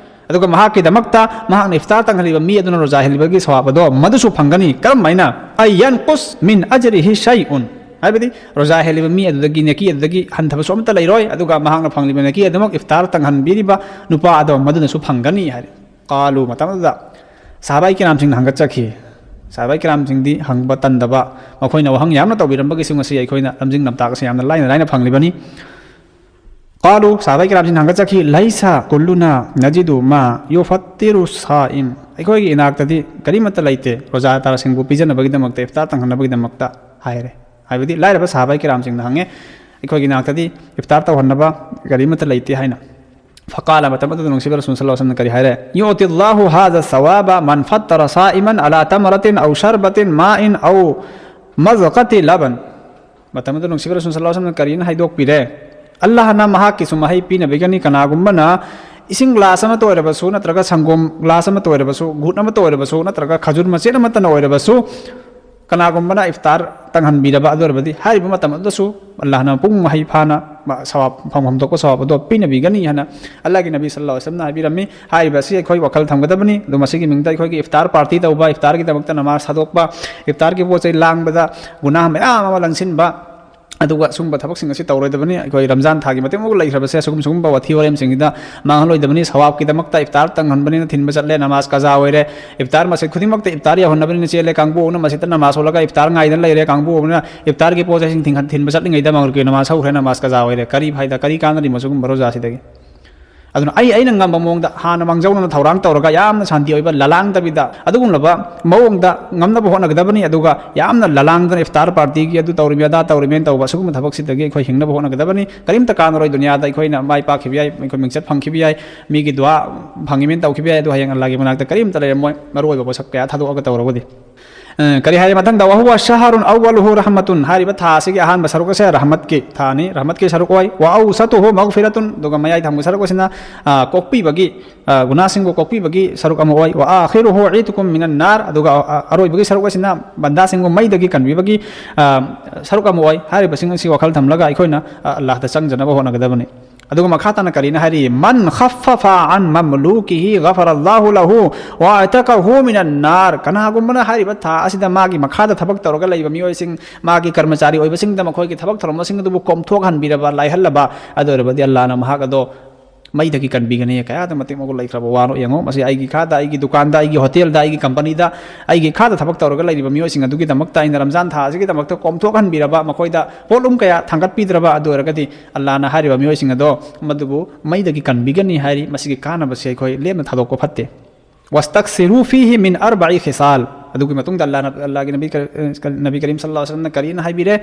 ꯑꯗꯨꯒ ꯃꯍꯥꯛꯀꯤꯗꯃꯛꯇ ꯃꯍꯥꯛꯅ ꯏꯐꯇꯥꯔ ꯇꯪꯍꯜꯂꯤꯕ ꯃꯤ ꯑꯗꯨꯅ ꯔꯣꯖꯥ ꯍꯦꯜꯂꯤꯕꯒꯤ ꯁꯋꯥꯕ ꯑꯗꯣ ꯃꯗꯨꯁꯨ ꯐꯪꯒꯅꯤ꯫ ꯀꯔꯝꯍꯥꯏꯅ? "ꯑꯩ ꯌꯟ ꯀꯨꯁ ꯃꯤꯟ ꯑꯖꯔꯤꯍꯤ ꯁꯩꯎꯟ", ꯍꯥꯏꯕꯗꯤ ꯔꯣꯖꯥ ꯍꯦꯜꯂꯤꯕ ꯃꯤ ꯑꯗꯨꯗꯒꯤ ꯅꯦꯀꯤ ꯑꯗꯨꯗꯒꯤ ꯍꯟꯊꯕꯁꯨ ꯑꯃꯠꯇ ꯂꯩꯔꯣꯏ, ꯑꯗꯨꯒ ꯃꯍꯥꯛꯅ ꯐꯪꯂꯤꯕ ꯅꯦꯀꯤ ꯑꯗꯨꯃꯛ ꯏꯐꯇꯥꯔ ꯇꯪꯍꯟꯕꯤꯔꯤꯕ ꯅꯨꯄꯥ ꯑꯗꯣ ꯃꯗꯨꯅꯁꯨ ꯐꯪꯒꯅꯤ ꯍꯥꯏꯔꯦ꯫ ꯀꯥꯂꯨ, ꯃꯇꯝ ꯑꯗꯨꯗ ꯁꯍꯥꯕꯥꯏ ꯀꯤꯔꯥꯝꯁꯤꯡꯅ ꯍꯪꯒꯠꯆꯈꯤ꯫ ꯁꯍꯥꯕꯥꯏ ꯀꯤꯔꯥꯝꯁꯤꯡꯗꯤ ꯍꯪꯕ ꯇꯟꯗꯕ, ꯃꯈꯣꯏꯅ ꯋꯥꯍꯪ ꯌꯥꯝꯅ ꯇꯧꯕꯤꯔꯝꯕꯒꯤꯁꯨ ꯉꯁꯤ ꯑꯩꯈꯣꯏꯅ ꯂꯝꯖꯤꯡ ꯂꯝꯇꯥꯛ ꯑꯁꯤ ꯌꯥꯝꯅ ꯂꯥꯏꯅ ꯂꯥꯏꯅ ꯐꯪꯂꯤꯕꯅꯤ꯫ ꯀꯥꯂꯨ, ꯁꯍꯥꯕꯥꯏ ꯀꯤꯔꯥꯝꯁꯤꯡꯅ ꯍꯪꯒꯠꯆꯈꯤ, "ꯂꯩꯁ ꯀꯨꯜꯂꯨꯅ ꯅꯖꯤꯗꯨ ꯃꯥ ꯌꯨꯐꯠꯇꯤꯔꯨ ꯁꯥꯏꯝ", ꯑꯩꯈꯣꯏꯒꯤ ꯏꯅꯥꯛꯇꯗꯤ ꯀꯔꯤꯃꯠꯇ ꯂꯩꯇꯦ ꯔꯣꯖꯥ ꯇꯥꯔꯁꯤꯡꯕꯨ ꯄꯤꯖꯅꯕꯒꯤꯗꯃꯛꯇ, ꯏꯐꯇꯥꯔ ꯇꯪꯍꯟꯅꯕꯒꯤꯗꯃꯛꯇ ꯍꯥꯏꯔꯦ꯫ ꯍꯥꯏꯕꯗꯤ ꯂꯥꯏꯔꯕ ꯁꯍꯥꯕꯥꯏ ꯀꯤꯔꯥꯝꯁꯤꯡꯅ ꯍꯪꯉꯦ, "ꯑꯩꯈꯣꯏꯒꯤ ꯏꯅꯥꯛꯇꯗꯤ ꯏꯐꯇꯥꯔ ꯇꯧꯍꯟꯅꯕ ꯀꯔꯤꯃꯠꯇ ꯂꯩꯇꯦ" ꯍꯥꯏꯅ꯫ ꯐꯀꯥꯂ, ꯃꯇꯝ ꯑꯗꯨꯗ ꯅꯨꯡꯁꯤꯕ ꯔꯁꯨꯜ ꯁꯜꯂꯜꯂꯥꯍꯨ ꯑꯂꯩꯍꯤ ꯋꯥꯁꯜꯂꯝꯅ ꯀꯔꯤ ꯍꯥꯏꯔꯦ? "ꯌꯨꯇꯤꯜꯂꯥꯍꯨ ꯍꯥꯖ ꯁꯋꯥꯕ ꯃꯟ ꯐꯠꯇꯔ ꯁꯥꯏꯃꯟ ꯑꯂꯥ ꯇꯃꯔꯇꯤꯟ ꯑꯧ ꯁꯔꯕꯇꯤꯟ ꯃꯥꯏꯟ ꯑꯧ ꯃꯖꯀꯇꯤ ꯂꯕꯟ"꯫ ꯃꯇꯝ ꯑꯗꯨꯗ ꯅꯨꯡꯁꯤꯕ ꯔꯁꯨꯜ ꯁꯜꯂꯜꯂꯥꯍꯨ ꯑꯂꯩꯍꯤ ꯋꯥꯁꯜꯂꯝꯅ ꯀꯔꯤꯅ ꯍꯥꯏꯗꯣꯛꯄꯤꯔꯦ? ꯑꯜꯂꯥꯍꯅ ꯃꯍꯥꯛꯀꯤꯁꯨ ꯃꯍꯩ ꯄꯤꯅꯕꯤꯒꯅꯤ꯫ ꯀꯅꯥꯒꯨꯝꯕꯅ ꯏꯁꯤꯡ ꯒ꯭ꯂꯥꯁ ꯑꯃꯇ ꯑꯣꯏꯔꯕꯁꯨ, ꯅꯠꯇ꯭ꯔꯒ ꯁꯪꯒꯣꯝ ꯒ꯭ꯂꯥꯁ ꯑꯃꯇ ꯑꯣꯏꯔꯕꯁꯨ, ꯒꯨꯠ ꯑꯃꯇ ꯑꯣꯏꯔꯕꯁꯨ, ꯅꯠꯇ꯭ꯔꯒ ꯈꯖꯨꯔ ꯃꯆꯦꯠ ꯑꯃꯠꯇꯅ ꯑꯣꯏꯔꯕꯁꯨ, ꯀꯅꯥꯒꯨꯝꯕꯅ ꯏꯐꯇꯥꯔ ꯇꯪꯍꯟꯕꯤꯔꯕ, ꯑꯗꯨ ꯑꯣꯏꯔꯕꯗꯤ ꯍꯥꯏꯔꯤꯕ ꯃꯇꯝ ꯑꯗꯨꯗꯁꯨ ꯑꯜꯂꯥꯍꯅ ꯃꯄꯨꯡ ꯃꯍꯩ ꯐꯥꯅ ꯃ-, ꯁꯋꯥꯕ, ꯐꯪꯐꯝ ꯊꯣꯛꯄ ꯁꯋꯥꯕ ꯑꯗꯣ ꯄꯤꯅꯕꯤꯒꯅꯤ ꯍꯥꯏꯅ ꯑꯜꯂꯥꯍꯒꯤ ꯅꯕꯤ ꯁꯜꯂꯜꯂꯥꯍꯨ ꯑꯂꯩꯍꯤ ꯋꯥꯁꯜꯂꯝꯅ ꯍꯥꯏꯕꯤꯔꯝꯃꯤ꯫ ꯍꯥꯏꯔꯤꯕ ꯑꯁꯤ ꯑꯩꯈꯣꯏ ꯋꯥꯈꯜ ꯊꯝꯒꯗꯕꯅꯤ꯫ ꯑꯗꯣ ꯃꯁꯤꯒꯤ ꯃꯤꯡꯗ ꯑꯩꯈꯣꯏꯒꯤ ꯏꯐꯇꯥꯔ ꯄꯥꯔꯇꯤ ꯇꯧꯕ, ꯏꯐꯇꯥꯔꯒꯤꯗꯃꯛꯇ ꯅꯃꯥꯖ ꯊꯥꯗꯣꯛꯄ, ꯏꯐꯇꯥꯔꯒꯤ ꯄꯣꯠ ꯆꯩ ꯂꯥꯡꯕꯗ ꯒꯨꯅꯥꯍ ꯃꯌꯥꯝ ꯑꯃ ꯂꯪꯁꯤꯟꯕ, ꯑꯗꯨꯒ ꯁꯨꯝꯕ ꯊꯕꯛꯁꯤꯡ ꯑꯁꯤ ꯇꯧꯔꯣꯏꯗꯕꯅꯤ꯫ ꯑꯩꯈꯣꯏ ꯔꯝꯖꯥꯟ ꯊꯥꯒꯤ ꯃꯇꯦꯛ ꯃꯒꯨꯟ ꯂꯩꯈ꯭ꯔꯕꯁꯦ ꯁꯤꯒꯨꯝ ꯁꯤꯒꯨꯝꯕ ꯋꯥꯊꯤ ꯋꯥꯔꯦꯝꯁꯤꯡꯁꯤꯗ ꯃꯥꯡꯍꯜꯂꯣꯏꯗꯕꯅꯤ꯫ ꯁꯋꯥꯕꯀꯤꯗꯃꯛꯇ ꯏꯐꯇꯥꯔ ꯇꯪꯍꯟꯕꯅꯤꯅ ꯊꯤꯟꯕ ꯆꯠꯂꯦ, ꯅꯃꯥꯖ ꯀꯖꯥ ꯑꯣꯏꯔꯦ꯫ ꯏꯐꯇꯥꯔ ꯃꯁꯖꯤꯗ ꯈꯨꯗꯤꯡꯃꯛꯇ ꯏꯐꯇꯥꯔ ꯌꯧꯍꯟꯅꯕꯅꯤꯅ ꯆꯦꯜꯂꯦ꯫ ꯀꯥꯡꯕꯨ ꯑꯃꯅ ꯃꯁꯖꯤꯗꯇ ꯅꯃꯥꯖ ꯁꯣꯜꯂꯒ ꯏꯐꯇꯥꯔ ꯉꯥꯏꯗꯅ ꯂꯩꯔꯦ꯫ ꯀꯥꯡꯕꯨ ꯑꯃꯅ ꯏꯐꯇꯥꯔꯒꯤ ꯄꯣꯠ ꯆꯩꯁꯤꯡ ꯊꯤꯟ-, ꯊꯤꯟꯕ ꯆꯠꯂꯤꯉꯩꯗ ꯃꯒ꯭ꯔꯤꯕꯀꯤ ꯅꯃꯥꯖ ꯍꯧꯈ꯭ꯔꯦ, ꯅꯃꯥꯖ ꯀꯖꯥ ꯑꯣꯏꯔꯦ꯫ ꯀꯔꯤ ꯐꯥꯏꯗꯥ, ꯀꯔꯤ ꯀꯥꯟꯅꯔꯤ ꯃꯁꯤꯒꯨꯝꯕ ꯔꯣꯖꯥꯁꯤꯗꯒꯤ? ꯑꯗꯨꯅ ꯑꯩ, ꯑꯩꯅ ꯉꯝꯕ ꯃꯑꯣꯡꯗ ꯍꯥꯟꯅ ꯃꯥꯡꯖꯧꯅꯅ ꯊꯧꯔꯥꯡ ꯇꯧꯔꯒ ꯌꯥꯝꯅ ꯁꯥꯟꯇꯤ ꯑꯣꯏꯕ, ꯂꯂꯥꯡꯗꯕꯤꯗ ꯑꯗꯨꯒꯨꯝꯂꯕ ꯃꯑꯣꯡꯗ ꯉꯝꯅꯕ ꯍꯣꯠꯅꯒꯗꯕꯅꯤ꯫ ꯑꯗꯨꯒ ꯌꯥꯝꯅ ꯂꯂꯥꯡꯗꯅ ꯏꯐꯇꯥꯔ ꯄꯥꯔꯇꯤꯒꯤ ꯑꯗꯨ ꯇꯧꯔꯤꯃꯤ, ꯑꯗꯥ ꯇꯧꯔꯤꯃꯦꯅ ꯇꯧꯕ ꯁꯤꯒꯨꯝꯕ ꯊꯕꯛꯁꯤꯗꯒꯤ ꯑꯩꯈꯣꯏ ꯍꯤꯡꯅꯕ ꯍꯣꯠꯅꯒꯗꯕꯅꯤ꯫ ꯀꯔꯤꯝꯇ ꯀꯥꯟꯅꯔꯣꯏ꯫ ꯗꯨꯅꯤꯌꯥꯗ ꯑꯩꯈꯣꯏꯅ ꯃꯥꯏ ꯄꯥꯛꯈꯤꯕ ꯌꯥꯏ, ꯑꯩꯈꯣꯏ ꯃꯤꯡꯆꯠ ꯐꯪꯈꯤꯕ ꯌꯥꯏ, ꯃꯤꯒꯤ ꯗꯨꯋꯥ ꯐꯪꯉꯤꯃꯦꯅ ꯇꯧꯈꯤꯕ ꯌꯥꯏ, ꯑꯗꯨ ꯍꯌꯦꯡ ꯑꯜꯂꯥꯒꯤ ꯃꯅꯥꯛꯇ ꯀꯔꯤꯝꯇ ꯂꯩꯔꯝꯃꯣꯏ꯫ ꯃꯔꯨ ꯑꯣꯏꯕ ꯄꯣꯠꯁꯛ ꯀꯌꯥ ꯊꯥꯗꯣꯛꯑꯒ ꯇꯧꯔꯒꯗꯤ꯫ ꯑ, ꯀꯔꯤ ꯍꯥꯏꯔꯤ ꯃꯊꯪꯗ? "وهو شهر أوله رحمة"꯫ ꯍꯥꯏꯔꯤꯕ ꯊꯥ ꯑꯁꯤꯒꯤ ꯑꯍꯥꯟꯕ ꯁꯔꯨꯛ ꯑꯁꯦ ꯔꯍꯃꯠꯀꯤ ꯊꯥꯅꯤ, ꯔꯍꯃꯠꯀꯤ ꯁꯔꯨꯛ ꯑꯣꯏ꯫ "وأوسطه مغفرة"꯫ ꯑꯗꯨꯒ ꯃꯌꯥꯏ ꯊꯪꯕ ꯁꯔꯨꯛ ꯑꯁꯤꯅ, ꯑ, ꯀꯣꯛꯄꯤꯕꯒꯤ, ꯑ, ꯒꯨꯅꯥꯁꯤꯡꯕꯨ ꯀꯣꯛꯄꯤꯕꯒꯤ ꯁꯔꯨꯛ ꯑꯃ ꯑꯣꯏ꯫ "وآخره عتق من النار"꯫ ꯑꯗꯨꯒ, ꯑ, ꯑ, ꯑꯔꯣꯏꯕꯒꯤ ꯁꯔꯨꯛ ꯑꯁꯤꯅ ꯕꯟꯗꯥꯁꯤꯡꯕꯨ ꯃꯩꯗꯒꯤ ꯀꯟꯕꯤꯕꯒꯤ, ꯑ, ꯁꯔꯨꯛ ꯑꯃ ꯑꯣꯏ꯫ ꯍꯥꯏꯔꯤꯕꯁꯤꯡ ꯑꯁꯤ ꯋꯥꯈꯜ ꯊꯝꯂꯒ ꯑꯩꯈꯣꯏꯅ, ꯑ, ꯑꯜꯂꯥꯍꯗ ꯆꯪꯖꯅꯕ ꯍꯣꯠꯅꯒꯗꯕꯅꯤ꯫ ꯑꯗꯨꯒ ꯃꯈꯥ ꯇꯥꯅ ꯀꯔꯤꯅ ꯍꯥꯏꯔꯤ? "من خفف عن مملوكه غفر الله له وأعتقه من النار"꯫ ꯀꯅꯥꯒꯨꯝꯕꯅ ꯍꯥꯏꯔꯤꯕ ꯊꯥ ꯑꯁꯤꯗ ꯃꯥꯒꯤ ꯃꯈꯥꯗ ꯊꯕꯛ ꯇꯧꯔꯒ ꯂꯩꯕ ꯃꯤꯑꯣꯏꯁꯤꯡ, ꯃꯥꯒꯤ ꯀꯔꯃꯆꯥꯔꯤ ꯑꯣꯏꯕꯁꯤꯡꯗ ꯃꯈꯣꯏꯒꯤ ꯊꯕꯛ ꯊꯧꯔꯝꯁꯤꯡ ꯑꯗꯨꯕꯨ ꯀꯣꯝꯊꯣꯛꯍꯟꯕꯤꯔꯕ, ꯂꯥꯏꯍꯜꯂꯕ, ꯑꯗꯨ ꯑꯣꯏꯔꯕꯗꯤ ꯑꯜꯂꯥꯅ ꯃꯍꯥꯛ ꯑꯗꯣ ꯃꯩꯗꯒꯤ ꯀꯟꯕꯤꯒꯅꯤ꯫ ꯀꯌꯥꯗ ꯃꯇꯤꯛ ꯃꯒꯨꯟ ꯂꯩꯈ꯭ꯔꯕ ꯋꯥꯅꯣ ꯌꯦꯡꯉꯣ꯫ ꯃꯁꯤ ꯑꯩꯒꯤ ꯈꯥꯗ, ꯑꯩꯒꯤ ꯗꯨꯀꯥꯟꯗ, ꯑꯩꯒꯤ ꯍꯣꯇꯦꯜꯗ, ꯑꯩꯒꯤ ꯀꯝꯄꯅꯤꯗ, ꯑꯩꯒꯤ ꯈꯥꯗ ꯊꯕꯛ ꯇꯧꯔꯒ ꯂꯩꯔꯤꯕ ꯃꯤꯑꯣꯏꯁꯤꯡ ꯑꯗꯨꯒꯤꯗꯃꯛꯇ ꯑꯩꯅ ꯔꯝꯖꯥꯟ ꯊꯥ ꯑꯁꯤꯒꯤꯗꯃꯛꯇ ꯀꯣꯝꯊꯣꯛꯍꯟꯕꯤꯔꯕ, ꯃꯈꯣꯏꯗ ꯄꯣꯠꯂꯨꯝ ꯀꯌꯥ ꯊꯥꯡꯒꯠꯄꯤꯗ꯭ꯔꯕ, ꯑꯗꯨ ꯑꯣꯏꯔꯒꯗꯤ ꯑꯜꯂꯥꯅ ꯍꯥꯏꯔꯤꯕ ꯃꯤꯑꯣꯏꯁꯤꯡ ꯑꯗꯣ ꯃꯗꯨꯕꯨ ꯃꯩꯗꯒꯤ ꯀꯟꯕꯤꯒꯅꯤ ꯍꯥꯏꯔꯤ꯫ ꯃꯁꯤꯒꯤ ꯀꯥꯟꯅꯕꯁꯤ ꯑꯩꯈꯣꯏ ꯂꯦꯝꯅ ꯊꯥꯗꯣꯛꯄ ꯐꯠꯇꯦ꯫ "واستكثروا فيه من أربع خصال"꯫ ꯑꯗꯨꯒꯤ ꯃꯇꯨꯡꯗ ꯑꯜꯂꯥꯅ, ꯑꯜꯂꯥꯒꯤ ꯅꯕꯤ ꯀ-, ꯅꯕꯤ ꯀꯔꯤꯝ ꯁꯜꯂꯜꯂꯥꯍꯨ ꯑꯂꯩꯍꯤ ꯋꯁꯜꯂꯝꯅ ꯀꯔꯤꯅ ꯍꯥꯏꯕꯤꯔꯦ?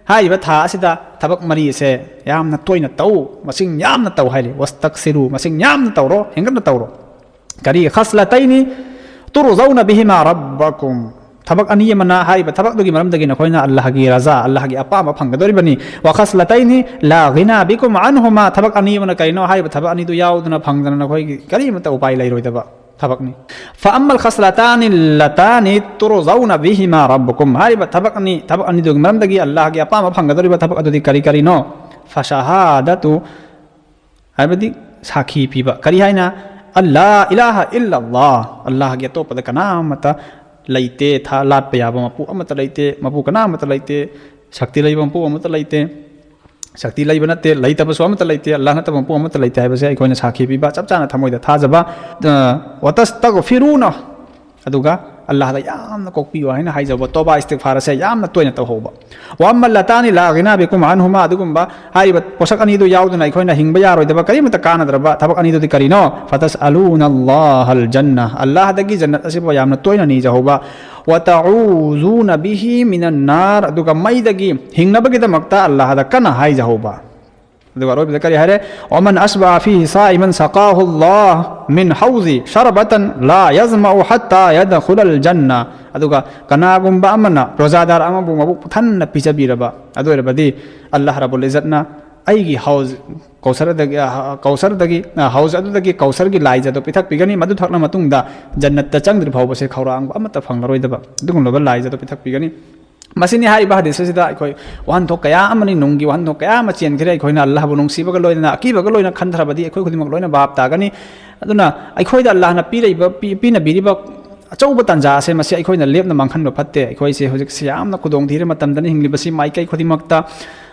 "ꯍꯥꯏꯔꯤꯕ ꯊꯥ ꯑꯁꯤꯗ ꯊꯕꯛ ꯃꯔꯤ ꯑꯁꯦ ꯌꯥꯝꯅ ꯇꯣꯏꯅ ꯇꯧ, ꯃꯁꯤꯡ ꯌꯥꯝꯅ ꯇꯧ" ꯍꯥꯏꯔꯤ꯫ "واستكثروا"꯫ ꯃꯁꯤꯡ ꯌꯥꯝꯅ ꯇꯧꯔꯣ, ꯍꯦꯟꯒꯠꯅ ꯇꯧꯔꯣ꯫ ꯀꯔꯤ? "خصلتين ترضون بهما ربكم"꯫ ꯊꯕꯛ ꯑꯅꯤ ꯑꯃꯅ, ꯍꯥꯏꯔꯤꯕ ꯊꯕꯛ ꯑꯗꯨꯒꯤ ꯃꯔꯝꯗꯒꯤ ꯅꯈꯣꯏꯅ ꯑꯜꯂꯥꯍꯒꯤ ꯔꯖꯥ, ꯑꯜꯂꯥꯍꯒꯤ ꯑꯄꯥꯝꯕ ꯐꯪꯒꯗꯧꯔꯤꯕꯅꯤ꯫ "وخصلتين لا غنى بكم عنهما"꯫ ꯊꯕꯛ ꯑꯅꯤ ꯑꯃꯅ ꯀꯔꯤꯅꯣ? ꯍꯥꯏꯔꯤꯕ ꯊꯕꯛ ꯑꯅꯤꯗꯨ ꯌꯥꯎꯗꯅ, ꯐꯪꯗꯅ ꯅꯈꯣꯏꯒꯤ ꯀꯔꯤꯃꯠꯇ ꯎꯄꯥꯏ ꯂꯩꯔꯣꯏꯗꯕ ꯊꯕꯛꯅꯤ꯫ "فأما الخصلتان اللتان ترضون بهما ربكم"꯫ ꯍꯥꯏꯔꯤꯕ ꯊꯕꯛ ꯑꯅꯤ, ꯊꯕꯛ ꯑꯅꯤꯗꯨꯒꯤ ꯃꯔꯝꯗꯒꯤ ꯑꯜꯂꯥꯍꯒꯤ ꯑꯄꯥꯝꯕ ꯐꯪꯒꯗꯧꯔꯤꯕ ꯊꯕꯛ ꯑꯗꯨꯗꯤ ꯀꯔꯤ ꯀꯔꯤꯅꯣ? "فشهادة"꯫ ꯍꯥꯏꯕꯗꯤ ꯁꯥꯈꯤ ꯄꯤꯕ꯫ ꯀꯔꯤ ꯍꯥꯏꯅ? "أن لا إله إلا الله"꯫ ꯑꯜꯂꯥꯍꯒꯤ ꯑꯇꯣꯞꯄꯗ ꯀꯅꯥ ꯑꯃꯠꯇ ꯂꯩꯇꯦ, ꯊꯥ-, ꯂꯥꯠꯄ ꯌꯥꯕ ꯃꯄꯨ ꯑꯃꯠꯇ ꯂꯩꯇꯦ, ꯃꯄꯨ ꯀꯅꯥ ꯑꯃꯠꯇ ꯂꯩꯇꯦ꯫ ꯁꯛꯇꯤ ꯂꯩꯕ ꯃꯄꯨ ꯑꯃꯠꯇ ꯂꯩꯇꯦ꯫ ꯁꯛꯇꯤ ꯂꯩꯕ ꯅꯠꯇꯦ, ꯂꯩꯇꯕꯁꯨ ꯑꯃꯠꯇ ꯂꯩꯇꯦ, ꯑꯜꯂꯥꯍ ꯅꯠꯇꯕ ꯃꯄꯨ ꯑꯃꯠꯇ ꯂꯩꯇꯦ ꯍꯥꯏꯕꯁꯦ ꯑꯩꯈꯣꯏꯅ ꯁꯥꯈꯤ ꯄꯤꯕ, ꯆꯞ ꯆꯥꯅ ꯊꯃꯣꯏꯗ ꯊꯥꯖꯕ꯫ ꯑ, "ꯋꯇꯁ꯭ꯇꯒꯐꯤꯔꯨꯅ", ꯑꯗꯨꯒ ꯑꯜꯂꯥꯍꯗ ꯌꯥꯝꯅ ꯀꯣꯛꯄꯤꯌꯨ ꯍꯥꯏꯅ ꯍꯥꯏꯖꯕ, ꯇꯣꯕꯥ ꯏꯁꯇꯤꯒꯐꯥꯔ ꯑꯁꯦ ꯌꯥꯝꯅ ꯇꯣꯏꯅ ꯇꯧꯍꯧꯕ꯫ "ꯋꯥꯝꯃꯜ ꯂꯇꯥꯅꯤ ꯂꯥ ꯒꯤꯅꯥ ꯕꯤꯀꯨꯝ ꯑꯟꯍꯨꯃꯥ", ꯑꯗꯨꯒꯨꯝꯕ ꯍꯥꯏꯔꯤꯕ ꯄꯣꯠꯁꯛ ꯑꯅꯤꯗꯨ ꯌꯥꯎꯗꯅ ꯑꯩꯈꯣꯏꯅ ꯍꯤꯡꯕ ꯌꯥꯔꯣꯏꯗꯕ, ꯀꯔꯤꯃꯠꯇ ꯀꯥꯟꯅꯗ꯭ꯔꯕ ꯊꯕꯛ ꯑꯅꯤꯗꯨꯗꯤ ꯀꯔꯤꯅꯣ? "ꯐꯇꯁ ꯑꯂꯨꯅ ꯑꯜꯂꯥꯍꯜ ꯖꯟꯅ", ꯑꯜꯂꯥꯍꯗꯒꯤ ꯖꯟꯅꯠ ꯑꯁꯤꯕꯨ ꯌꯥꯝꯅ ꯇꯣꯏꯅ ꯅꯤꯖꯍꯧꯕ꯫ "ꯋꯇꯎꯖꯨꯅ ꯕꯤꯍꯤ ꯃꯤꯅꯟ ꯅꯥꯔ", ꯑꯗꯨꯒ ꯃꯩꯗꯒꯤ ꯍꯤꯡꯅꯕꯒꯤꯗꯃꯛꯇ ꯑꯜꯂꯥꯍꯗ ꯀꯟꯅ ꯍꯥꯏꯖꯍꯧꯕ꯫ ꯑꯗꯨꯒ ꯑꯔꯣꯏꯕꯗ ꯀꯔꯤ ꯍꯥꯏꯔꯦ? "ꯋꯃꯟ ꯑꯁꯕꯥ ꯐꯤꯍꯤ ꯁꯥꯏꯃꯟ ꯁꯀꯥꯍꯨ ꯑꯜꯂꯥꯍ ꯃꯤꯟ ꯍꯧꯖꯤ ꯁꯔꯕꯇꯟ ꯂꯥ ꯌꯖꯃꯎ ꯍꯠꯇꯥ ꯌꯗꯈꯨꯂꯜ ꯖꯟꯅ", ꯑꯗꯨꯒ ꯀꯅꯥꯒꯨꯝꯕ ꯑꯃꯅ ꯔꯣꯖꯥꯗꯥꯔ ꯑꯃꯕꯨ ꯃꯕꯨꯛ ꯊꯟꯅ ꯄꯤꯖꯕꯤꯔꯕ, ꯑꯗꯨ ꯑꯣꯏꯔꯕꯗꯤ ꯑꯜꯂꯥꯍ ꯔꯕꯨꯜ ꯏꯖꯠꯅ ꯑꯩꯒꯤ ꯍꯧꯖ ꯀꯧꯁꯔꯗꯒꯤ, ꯑ, ꯀꯧꯁꯔꯗꯒꯤ, ꯑ, ꯍꯧꯖ ꯑꯗꯨꯗꯒꯤ ꯀꯧꯁꯔꯒꯤ ꯂꯥꯏꯖꯗꯨ ꯄꯤꯊꯛꯄꯤꯒꯅꯤ꯫ ꯃꯗꯨ ꯊꯛꯂ ꯃꯇꯨꯡꯗ ꯖꯟꯅꯠꯇ ꯆꯪꯗ꯭ꯔꯤ ꯐꯥꯎꯕꯁꯦ ꯈꯧꯔꯥꯡꯕ ꯑꯃꯠꯇ ꯐꯪꯂꯔꯣꯏꯗꯕ ꯑꯗꯨꯒꯨꯝꯂꯕ ꯂꯥꯏꯖꯗꯨ ꯄꯤꯊꯛꯄꯤꯒꯅꯤ꯫ ꯃꯁꯤꯅꯤ ꯍꯥꯏꯔꯤꯕ ꯍꯗꯤꯁ ꯑꯁꯤꯗ ꯑꯩꯈꯣꯏ ꯋꯥꯍꯟꯊꯣꯛ ꯀꯌꯥ ꯑꯃꯅꯤ, ꯅꯨꯡꯒꯤ ꯋꯥꯍꯟꯊꯣꯛ ꯀꯌꯥ ꯑꯃ ꯆꯦꯟꯈ꯭ꯔꯦ꯫ ꯑꯩꯈꯣꯏꯅ ꯑꯜꯂꯥꯍꯕꯨ ꯅꯨꯡꯁꯤꯕꯒ ꯂꯣꯏꯅꯅ, ꯑꯀꯤꯕꯒ ꯂꯣꯏꯅ ꯈꯟꯊꯔꯕꯗꯤ ꯑꯩꯈꯣꯏ ꯈꯨꯗꯤꯡꯃꯛ ꯂꯣꯏꯅ ꯚꯥꯞ ꯇꯥꯒꯅꯤ꯫ ꯑꯗꯨꯅ ꯑꯩꯈꯣꯏꯗ ꯑꯜꯂꯥꯍꯅ ꯄꯤꯔꯛꯏꯕ, ꯄꯤ-, ꯄꯤꯅꯕꯤꯔꯤꯕ ꯑꯆꯧꯕ ꯇꯥꯟꯖꯥ ꯑꯁꯦ ꯃꯁꯤ ꯑꯩꯈꯣꯏꯅ ꯂꯦꯞꯅ ꯃꯥꯡꯍꯟꯕ ꯐꯠꯇꯦ꯫ ꯑꯩꯈꯣꯏꯁꯦ ꯍꯧꯖꯤꯛꯁꯦ ꯌꯥꯝꯅ ꯈꯨꯗꯣꯡꯊꯤꯔ ꯃꯇꯝꯗꯅꯤ ꯍꯤꯡꯂꯤꯕꯁꯤ꯫ ꯃꯥꯏꯀꯩ ꯈꯨꯗꯤꯡꯃꯛꯇ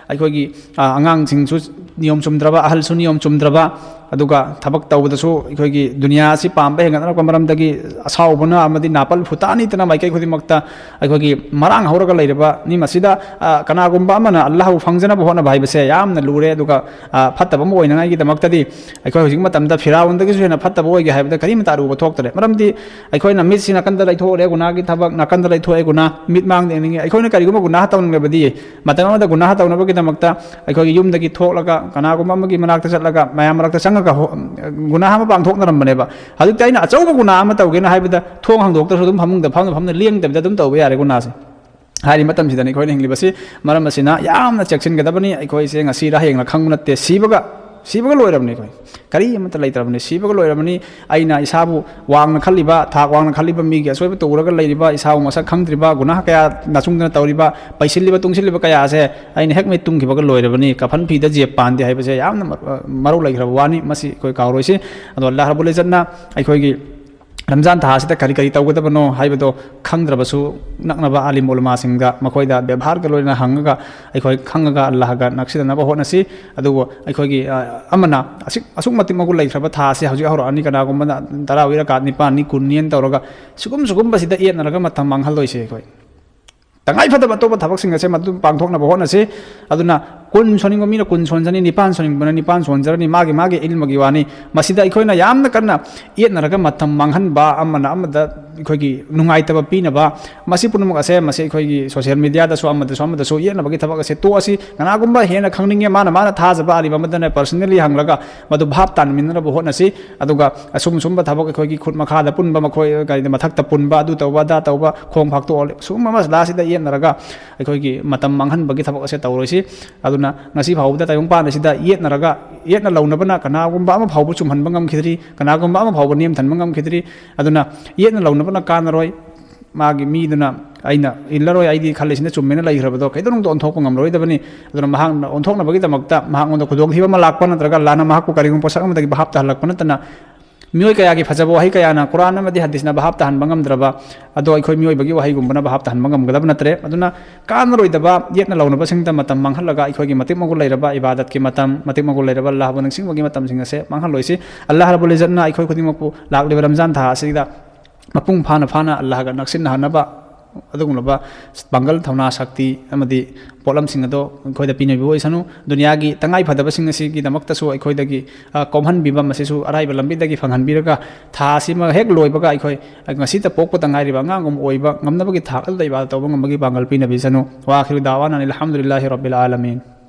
ꯑꯩꯈꯣꯏꯒꯤ, ꯑ, ꯑꯉꯥꯡꯁꯤꯡꯁꯨ ꯅꯤꯌꯣꯝ ꯆꯨꯝꯗ꯭ꯔꯕ, ꯑꯍꯜꯁꯨ ꯅꯤꯌꯣꯝ ꯆꯨꯝꯗ꯭ꯔꯕ, ꯑꯗꯨꯒ ꯊꯕꯛ ꯇꯧꯕꯗꯁꯨ ꯑꯩꯈꯣꯏꯒꯤ ꯗꯨꯅꯤꯌꯥ ꯑꯁꯤ ꯄꯥꯝꯕ ꯍꯦꯟꯒꯠꯅꯔꯛꯄ ꯃꯔꯝꯗꯒꯤ ꯑꯁꯥꯎꯕꯅ ꯑꯃꯗꯤ ꯅꯥꯄꯜ ꯐꯨꯇꯥꯅꯤꯇꯅ ꯃꯥꯏꯀꯩ ꯈꯨꯗꯤꯡꯃꯛꯇ ꯑꯩꯈꯣꯏꯒꯤ ꯃꯔꯥꯡ ꯍꯧꯔꯒ ꯂꯩꯔꯤꯕꯅꯤ꯫ ꯃꯁꯤꯗ, ꯑ, ꯀꯅꯥꯒꯨꯝꯕ ꯑꯃꯅ ꯑꯜꯂꯥꯍꯕꯨ ꯐꯪꯖꯅꯕ ꯍꯣꯠꯅꯕ ꯍꯥꯏꯕꯁꯦ ꯌꯥꯝꯅ ꯂꯨꯔꯦ꯫ ꯑꯗꯨꯒ, ꯑ, ꯐꯠꯇꯕ ꯑꯃ ꯑꯣꯏꯅꯉꯥꯏꯒꯤꯗꯃꯛꯇꯗꯤ ꯑꯩꯈꯣꯏ ꯍꯧꯖꯤꯛ ꯃꯇꯝꯗ ꯐꯤꯔꯥꯎꯟꯗꯒꯤꯁꯨ ꯍꯦꯟꯅ ꯐꯠꯇꯕ ꯑꯣꯏꯒꯦ ꯍꯥꯏꯕꯗ ꯀꯔꯤꯃꯠꯇ ꯑꯔꯨꯕ ꯊꯣꯛꯇꯔꯦ꯫ ꯃꯔꯝꯗꯤ ꯑꯩꯈꯣꯏꯅ ꯃꯤꯠꯁꯤ ꯅꯥꯀꯟꯗ ꯂꯩꯊꯣꯛꯎꯔꯦ, ꯒꯨꯅꯥꯒꯤ ꯊꯕꯛ ꯅꯥꯀꯟꯗ ꯂꯩꯊꯣꯛꯑꯦ, ꯒꯨꯅꯥ ꯃꯤꯠ ꯃꯥꯡꯗ ꯌꯦꯡꯅꯤꯡꯉꯤ꯫ ꯑꯩꯈꯣꯏꯅ ꯀꯔꯤꯒꯨꯝꯕ ꯒꯨꯅꯥ ꯇꯧꯅꯤꯡꯂꯕꯗꯤ ꯃꯇꯝ ꯑꯃꯗ ꯒꯨꯅꯥꯍ ꯇꯧꯅꯕꯒꯤꯗꯃꯛꯇ ꯑꯩꯈꯣꯏꯒꯤ ꯌꯨꯝꯗꯒꯤ ꯊꯣꯛꯂꯒ ꯀꯅꯥꯒꯨꯝꯕ ꯑꯃꯒꯤ ꯃꯅꯥꯛꯇ ꯆꯠꯂꯒ ꯃꯌꯥꯝ ꯃꯔꯛꯇ ꯆꯪꯉꯒ ꯍꯣ-, ꯒꯨꯅꯥꯍ ꯑꯃ ꯄꯥꯡꯊꯣꯛꯅꯔꯝꯕꯅꯦꯕ꯫ ꯍꯧꯖꯤꯛꯇꯤ ꯑꯩꯅ ꯑꯆꯧꯕ ꯒꯨꯅꯥꯍ ꯑꯃ ꯇꯧꯒꯦꯅ ꯍꯥꯏꯕꯗ ꯊꯣꯡ ꯍꯥꯡꯗꯣꯛꯇ꯭ꯔꯁꯨ ꯑꯗꯨꯝ ꯐꯃꯨꯡꯗ ꯐꯝꯅ ꯐꯝꯅ ꯂꯦꯡꯗꯕꯤꯗ ꯑꯗꯨꯝ ꯇꯧꯕ ꯌꯥꯔꯦ ꯒꯨꯅꯥꯍꯁꯦ꯫ ꯍꯥꯏꯔꯤ ꯃꯇꯝꯁꯤꯗꯅꯤ ꯑꯩꯈꯣꯏꯅ ꯍꯤꯡꯂꯤꯕꯁꯤ꯫ ꯃꯔꯝ ꯑꯁꯤꯅ ꯌꯥꯝꯅ ꯆꯦꯛꯁꯤꯟꯒꯗꯕꯅꯤ꯫ ꯑꯩꯈꯣꯏꯁꯦ ꯉꯁꯤꯔ ꯍꯌꯦꯡꯅ ꯈꯪꯕ ꯅꯠꯇꯦ, ꯁꯤꯕꯒ, ꯁꯤꯕꯒ ꯂꯣꯏꯔꯕꯅꯤ ꯑꯩꯈꯣꯏ꯫ ꯀꯔꯤ ꯑꯃꯠꯇ ꯂꯩꯇ꯭ꯔꯕꯅꯤ, ꯁꯤꯕꯒ ꯂꯣꯏꯔꯕꯅꯤ꯫ ꯑꯩꯅ ꯏꯁꯥꯕꯨ ꯋꯥꯡꯅ ꯈꯜꯂꯤꯕ, ꯊꯥꯛ ꯋꯥꯡꯅ ꯈꯜꯂꯤꯕ, ꯃꯤꯒꯤ ꯑꯁꯣꯏꯕ ꯇꯧꯔꯒ ꯂꯩꯔꯤꯕ, ꯏꯁꯥꯕꯨ ꯃꯁꯛ ꯈꯪꯗ꯭ꯔꯤꯕ, ꯒꯨꯅꯥꯍ ꯀꯌꯥ ꯅꯆꯨꯡꯗꯅ ꯇꯧꯔꯤꯕ, ꯄꯩꯁꯤꯜꯂꯤꯕ, ꯇꯨꯡꯁꯤꯜꯂꯤꯕ ꯀꯌꯥ ꯑꯁꯦ ꯑꯩꯅ ꯍꯦꯛ ꯃꯤꯠ ꯇꯨꯝꯈꯤꯕꯒ ꯂꯣꯏꯔꯕꯅꯤ꯫ ꯀꯐꯟ ꯐꯤꯗ ꯖꯦꯞ ꯄꯥꯟꯗꯦ ꯍꯥꯏꯕꯁꯦ ꯌꯥꯝꯅ ꯃꯔ-, ꯃꯔꯧ ꯂꯩꯈ꯭ꯔꯕ ꯋꯥꯅꯤ꯫ ꯃꯁꯤ ꯑꯩꯈꯣꯏ ꯀꯥꯎꯔꯣꯏꯁꯤ꯫ ꯑꯗꯣ ꯑꯜꯂꯥꯍ ꯔꯕꯨꯜ ꯏꯖꯠꯅ ꯑꯩꯈꯣꯏꯒꯤ ꯔꯝꯖꯥꯟ ꯊꯥ ꯑꯁꯤꯗ ꯀꯔꯤ ꯀꯔꯤ ꯇꯧꯒꯗꯕꯅꯣ ꯍꯥꯏꯕꯗꯣ ꯈꯪꯗ꯭ꯔꯕꯁꯨ, ꯅꯛꯅꯕ ꯑꯥꯂꯤꯝ ꯎꯂꯃꯥꯁꯤꯡꯗ, ꯃꯈꯣꯏꯗ ꯕꯦꯕꯥꯔꯒ ꯂꯣꯏꯅꯅ ꯍꯪꯉꯒ, ꯑꯩꯈꯣꯏ ꯈꯪꯉꯒ ꯑꯜꯂꯥꯍꯒ ꯅꯛꯁꯤꯟꯅꯅꯕ ꯍꯣꯠꯅꯁꯤ꯫ ꯑꯗꯨꯕꯨ ꯑꯩꯈꯣꯏꯒꯤ, ꯑ, ꯑꯃꯅ ꯑꯁꯨꯛ, ꯑꯁꯨꯛ ꯃꯇꯤꯛ ꯃꯒꯨꯟ ꯂꯩꯈ꯭ꯔꯕ ꯊꯥ ꯑꯁꯤ ꯍꯧꯖꯤꯛ ꯍꯧꯔꯛꯑꯅꯤ, ꯀꯅꯥꯒꯨꯝꯕꯅ ꯇꯔꯥꯋꯤ ꯔꯀꯥꯠ ꯅꯤꯄꯥꯟꯅꯤ, ꯀꯨꯟꯅꯤꯅ ꯇꯧꯔꯒ ꯁꯤꯒꯨꯝ ꯁꯤꯒꯨꯝꯕꯁꯤꯗ ꯌꯦꯠꯅꯔꯒ ꯃꯇꯝ ꯃꯥꯡꯍꯜꯂꯣꯏꯁꯤ꯫ ꯑꯩꯈꯣꯏ ꯇꯉꯥꯏ ꯐꯗꯕ ꯑꯇꯣꯞꯄ ꯊꯕꯛꯁꯤꯡ ꯑꯁꯦ ꯃꯗꯨ ꯄꯥꯡꯊꯣꯛꯅꯕ ꯍꯣꯠꯅꯁꯤ꯫ ꯑꯗꯨꯅ ꯀꯨꯟ ꯁꯣꯟꯅꯤꯡꯕ ꯃꯤꯅ ꯀꯨꯟ ꯁꯣꯟꯖꯅꯤ, ꯅꯤꯄꯥꯟ ꯁꯣꯟꯅꯤꯡꯕꯅ ꯅꯤꯄꯥꯟ ꯁꯣꯟꯖꯔꯅꯤ, ꯃꯥꯒꯤ ꯃꯥꯒꯤ ꯏꯜꯃꯒꯤ ꯋꯥꯅꯤ꯫ ꯃꯁꯤꯗ ꯑꯩꯈꯣꯏꯅ ꯌꯥꯝꯅ ꯀꯟꯅ ꯌꯦꯠꯅꯔꯒ ꯃꯇꯝ ꯃꯥꯡꯍꯟꯕ, ꯑꯃꯅ ꯑꯃꯗ ꯑꯩꯈꯣꯏꯒꯤ ꯅꯨꯡꯉꯥꯏꯇꯕ ꯄꯤꯅꯕ, ꯃꯁꯤ ꯄꯨꯝꯅꯃꯛ ꯑꯁꯦ ꯃꯁꯤ ꯑꯩꯈꯣꯏꯒꯤ social media ꯗꯁꯨ ꯑꯃꯗꯁꯨ ꯑꯃꯗꯁꯨ ꯌꯦꯠꯅꯕꯒꯤ ꯊꯕꯛ ꯑꯁꯦ ꯇꯣꯛꯑꯁꯤ꯫ ꯀꯅꯥꯒꯨꯝꯕ ꯍꯦꯟꯅ ꯈꯪꯅꯤꯡꯉꯦ, ꯃꯥꯅ ꯃꯥꯅ ꯊꯥꯖꯕ ꯑꯔꯤꯕ ꯑꯃꯗꯅ personally ꯍꯪꯂꯒ ꯃꯗꯨ ꯚꯥꯞ ꯇꯥꯟꯃꯤꯟꯅꯅꯕ ꯍꯣꯠꯅꯁꯤ꯫ ꯑꯗꯨꯒ ꯑꯁꯨꯝ ꯁꯨꯝꯕ ꯊꯕꯛ ꯑꯩꯈꯣꯏꯒꯤ ꯈꯨꯠ ꯃꯈꯥꯗ ꯄꯨꯟꯕ, ꯃꯈꯣꯏ ꯀꯔꯤꯗ ꯃꯊꯛꯇ ꯄꯨꯟꯕ, ꯑꯗꯨ ꯇꯧꯕ ꯑꯗꯥ ꯇꯧꯕ, ꯈꯣꯡ ꯐꯥꯛꯇꯣꯛꯑꯣ, ꯁꯨꯝꯕ ꯃꯁꯂꯥꯁꯤꯗ ꯌꯦꯠꯅꯔꯒ ꯑꯩꯈꯣꯏꯒꯤ ꯃꯇꯝ ꯃꯥꯡꯍꯟꯕꯒꯤ ꯊꯕꯛ ꯑꯁꯦ ꯇꯧꯔꯣꯏꯁꯤ꯫ ꯑꯗꯨꯅ ꯉꯁꯤ ꯐꯥꯎꯕꯗ ꯇꯥꯏꯕꯪꯄꯥꯟ ꯑꯁꯤꯗ ꯌꯦꯠꯅꯔꯒ, ꯌꯦꯠꯅ ꯂꯧꯅꯕꯅ ꯀꯅꯥꯒꯨꯝꯕ ꯑꯃ ꯐꯥꯎꯕ ꯆꯨꯝꯍꯟꯕ ꯉꯝꯈꯤꯗ꯭ꯔꯤ, ꯀꯅꯥꯒꯨꯝꯕ ꯑꯃ ꯐꯥꯎꯕ ꯅꯦꯝꯊꯟꯕ ꯉꯝꯈꯤꯗ꯭ꯔꯤ꯫ ꯑꯗꯨꯅ ꯌꯦꯠꯅ ꯂꯧꯅꯕꯅ ꯀꯥꯟꯅꯔꯣꯏ꯫ ꯃꯥꯒꯤ ꯃꯤꯗꯨꯅ ꯑꯩꯅ ꯏꯜꯂꯔꯣꯏ, ꯑꯩꯗꯤ ꯈꯜꯂꯤꯁꯤꯅ ꯆꯨꯝꯃꯦꯅ ꯂꯩꯈ꯭ꯔꯕꯗꯣ ꯀꯩꯗꯧꯅꯨꯡꯗ ꯑꯣꯟꯊꯣꯛꯄ ꯉꯝꯂꯔꯣꯏꯗꯕꯅꯤ꯫ ꯑꯗꯨꯅ ꯃꯍꯥꯛꯅ ꯑꯣꯟꯊꯣꯛꯅꯕꯒꯤꯗꯃꯛꯇ ꯃꯍꯥꯛꯉꯣꯟꯗ ꯈꯨꯗꯣꯡꯊꯤꯕ ꯑꯃ ꯂꯥꯛꯄ ꯅꯠꯇ꯭ꯔꯒ ꯑꯜꯂꯥꯍꯅ ꯃꯍꯥꯛꯄꯨ ꯀꯔꯤꯒꯨꯝꯕ ꯄꯣꯠꯁꯛ ꯑꯃꯗꯒꯤ ꯚꯥꯞ ꯇꯥꯍꯜꯂꯛꯄ ꯅꯠꯇꯅ, ꯃꯤꯑꯣꯏ ꯀꯌꯥꯒꯤ ꯐꯖꯕ ꯋꯥꯍꯩ ꯀꯌꯥꯅ ꯀꯨꯔꯥꯟ ꯑꯃꯗꯤ ꯍꯗꯤꯁꯅ ꯚꯥꯞ ꯇꯥꯍꯟꯕ ꯉꯝꯗ꯭ꯔꯕ ꯑꯗꯣ ꯑꯩꯈꯣꯏ ꯃꯤꯑꯣꯏꯕꯒꯤ ꯋꯥꯍꯩꯒꯨꯝꯕꯅ ꯚꯥꯞ ꯇꯥꯍꯟꯕ ꯉꯝꯒꯗꯕ ꯅꯠꯇ꯭ꯔꯦ꯫ ꯑꯗꯨꯅ ꯀꯥꯟꯅꯔꯣꯏꯗꯕ ꯌꯦꯠꯅ ꯂꯧꯅꯕꯁꯤꯡꯗ ꯃꯇꯝ ꯃꯥꯡꯍꯜꯂꯒ ꯑꯩꯈꯣꯏꯒꯤ ꯃꯇꯤꯛ ꯃꯒꯨꯟ ꯂꯩꯔꯕ ꯏꯕꯥꯗꯠꯀꯤ ꯃꯇꯝ, ꯃꯇꯤꯛ ꯃꯒꯨꯟ ꯂꯩꯔꯕ ꯑꯜꯂꯥꯍꯕꯨ ꯅꯤꯡꯁꯤꯡꯕꯒꯤ ꯃꯇꯝꯁꯤꯡ ꯑꯁꯦ ꯃꯥꯡꯍꯜꯂꯣꯏꯁꯤ꯫ ꯑꯜꯂꯥꯍ ꯔꯕꯨꯜ ꯏꯖꯠꯅ ꯑꯩꯈꯣꯏ ꯈꯨꯗꯤꯡꯃꯛꯄꯨ ꯂꯥꯛꯂꯤꯕ ꯔꯝꯖꯥꯟ ꯊꯥ ꯑꯁꯤꯗ ꯃꯄꯨꯡ ꯐꯥꯅ ꯐꯥꯅ ꯑꯜꯂꯥꯍꯒ ꯅꯛꯁꯤꯟꯅꯍꯟꯅꯕ ꯑꯗꯨꯒꯨꯝꯂꯕ ꯄꯥꯡꯒꯜ, ꯊꯧꯅꯥ, ꯁꯛꯇꯤ ꯑꯃꯗꯤ ꯄꯣꯠꯂꯝꯁꯤꯡ ꯑꯗꯣ ꯑꯩꯈꯣꯏꯗ ꯄꯤꯅꯕꯤꯕ ꯑꯣꯏꯁꯅꯨ꯫ ꯗꯨꯅꯤꯌꯥꯒꯤ ꯇꯉꯥꯏ ꯐꯗꯕꯁꯤꯡ ꯑꯁꯤꯒꯤꯗꯃꯛꯇꯁꯨ ꯑꯩꯈꯣꯏꯗꯒꯤ, ꯑ, ꯀꯣꯝꯍꯟꯕꯤꯕ, ꯃꯁꯤꯁꯨ ꯑꯔꯥꯏꯕ ꯂꯝꯕꯤꯗꯒꯤ ꯐꯪꯍꯟꯕꯤꯔꯒ, ꯊꯥ ꯑꯁꯤꯃ ꯍꯦꯛ ꯂꯣꯏꯕꯒ ꯑꯩꯈꯣꯏ ꯉꯁꯤꯇ ꯄꯣꯛꯄꯗ ꯉꯥꯏꯔꯤꯕ ꯑꯉꯥꯡꯒꯨꯝ ꯑꯣꯏꯕ ꯉꯝꯅꯕꯒꯤ ꯊꯥꯛ ꯑꯗꯨꯗ ꯏꯕꯥꯗꯠ ꯇꯧꯕ ꯉꯝꯕꯒꯤ ꯄꯥꯡꯒꯜ ꯄꯤꯅꯕꯤꯁꯅꯨ꯫ ꯋꯥꯈꯤꯔꯨ ꯗꯥꯋꯥꯅ ꯑꯅꯤꯜ ꯍꯝꯗꯨꯂꯤꯜꯂꯥꯍꯤ ꯔꯕꯤꯜ ꯑꯥꯂꯃꯤꯟ꯫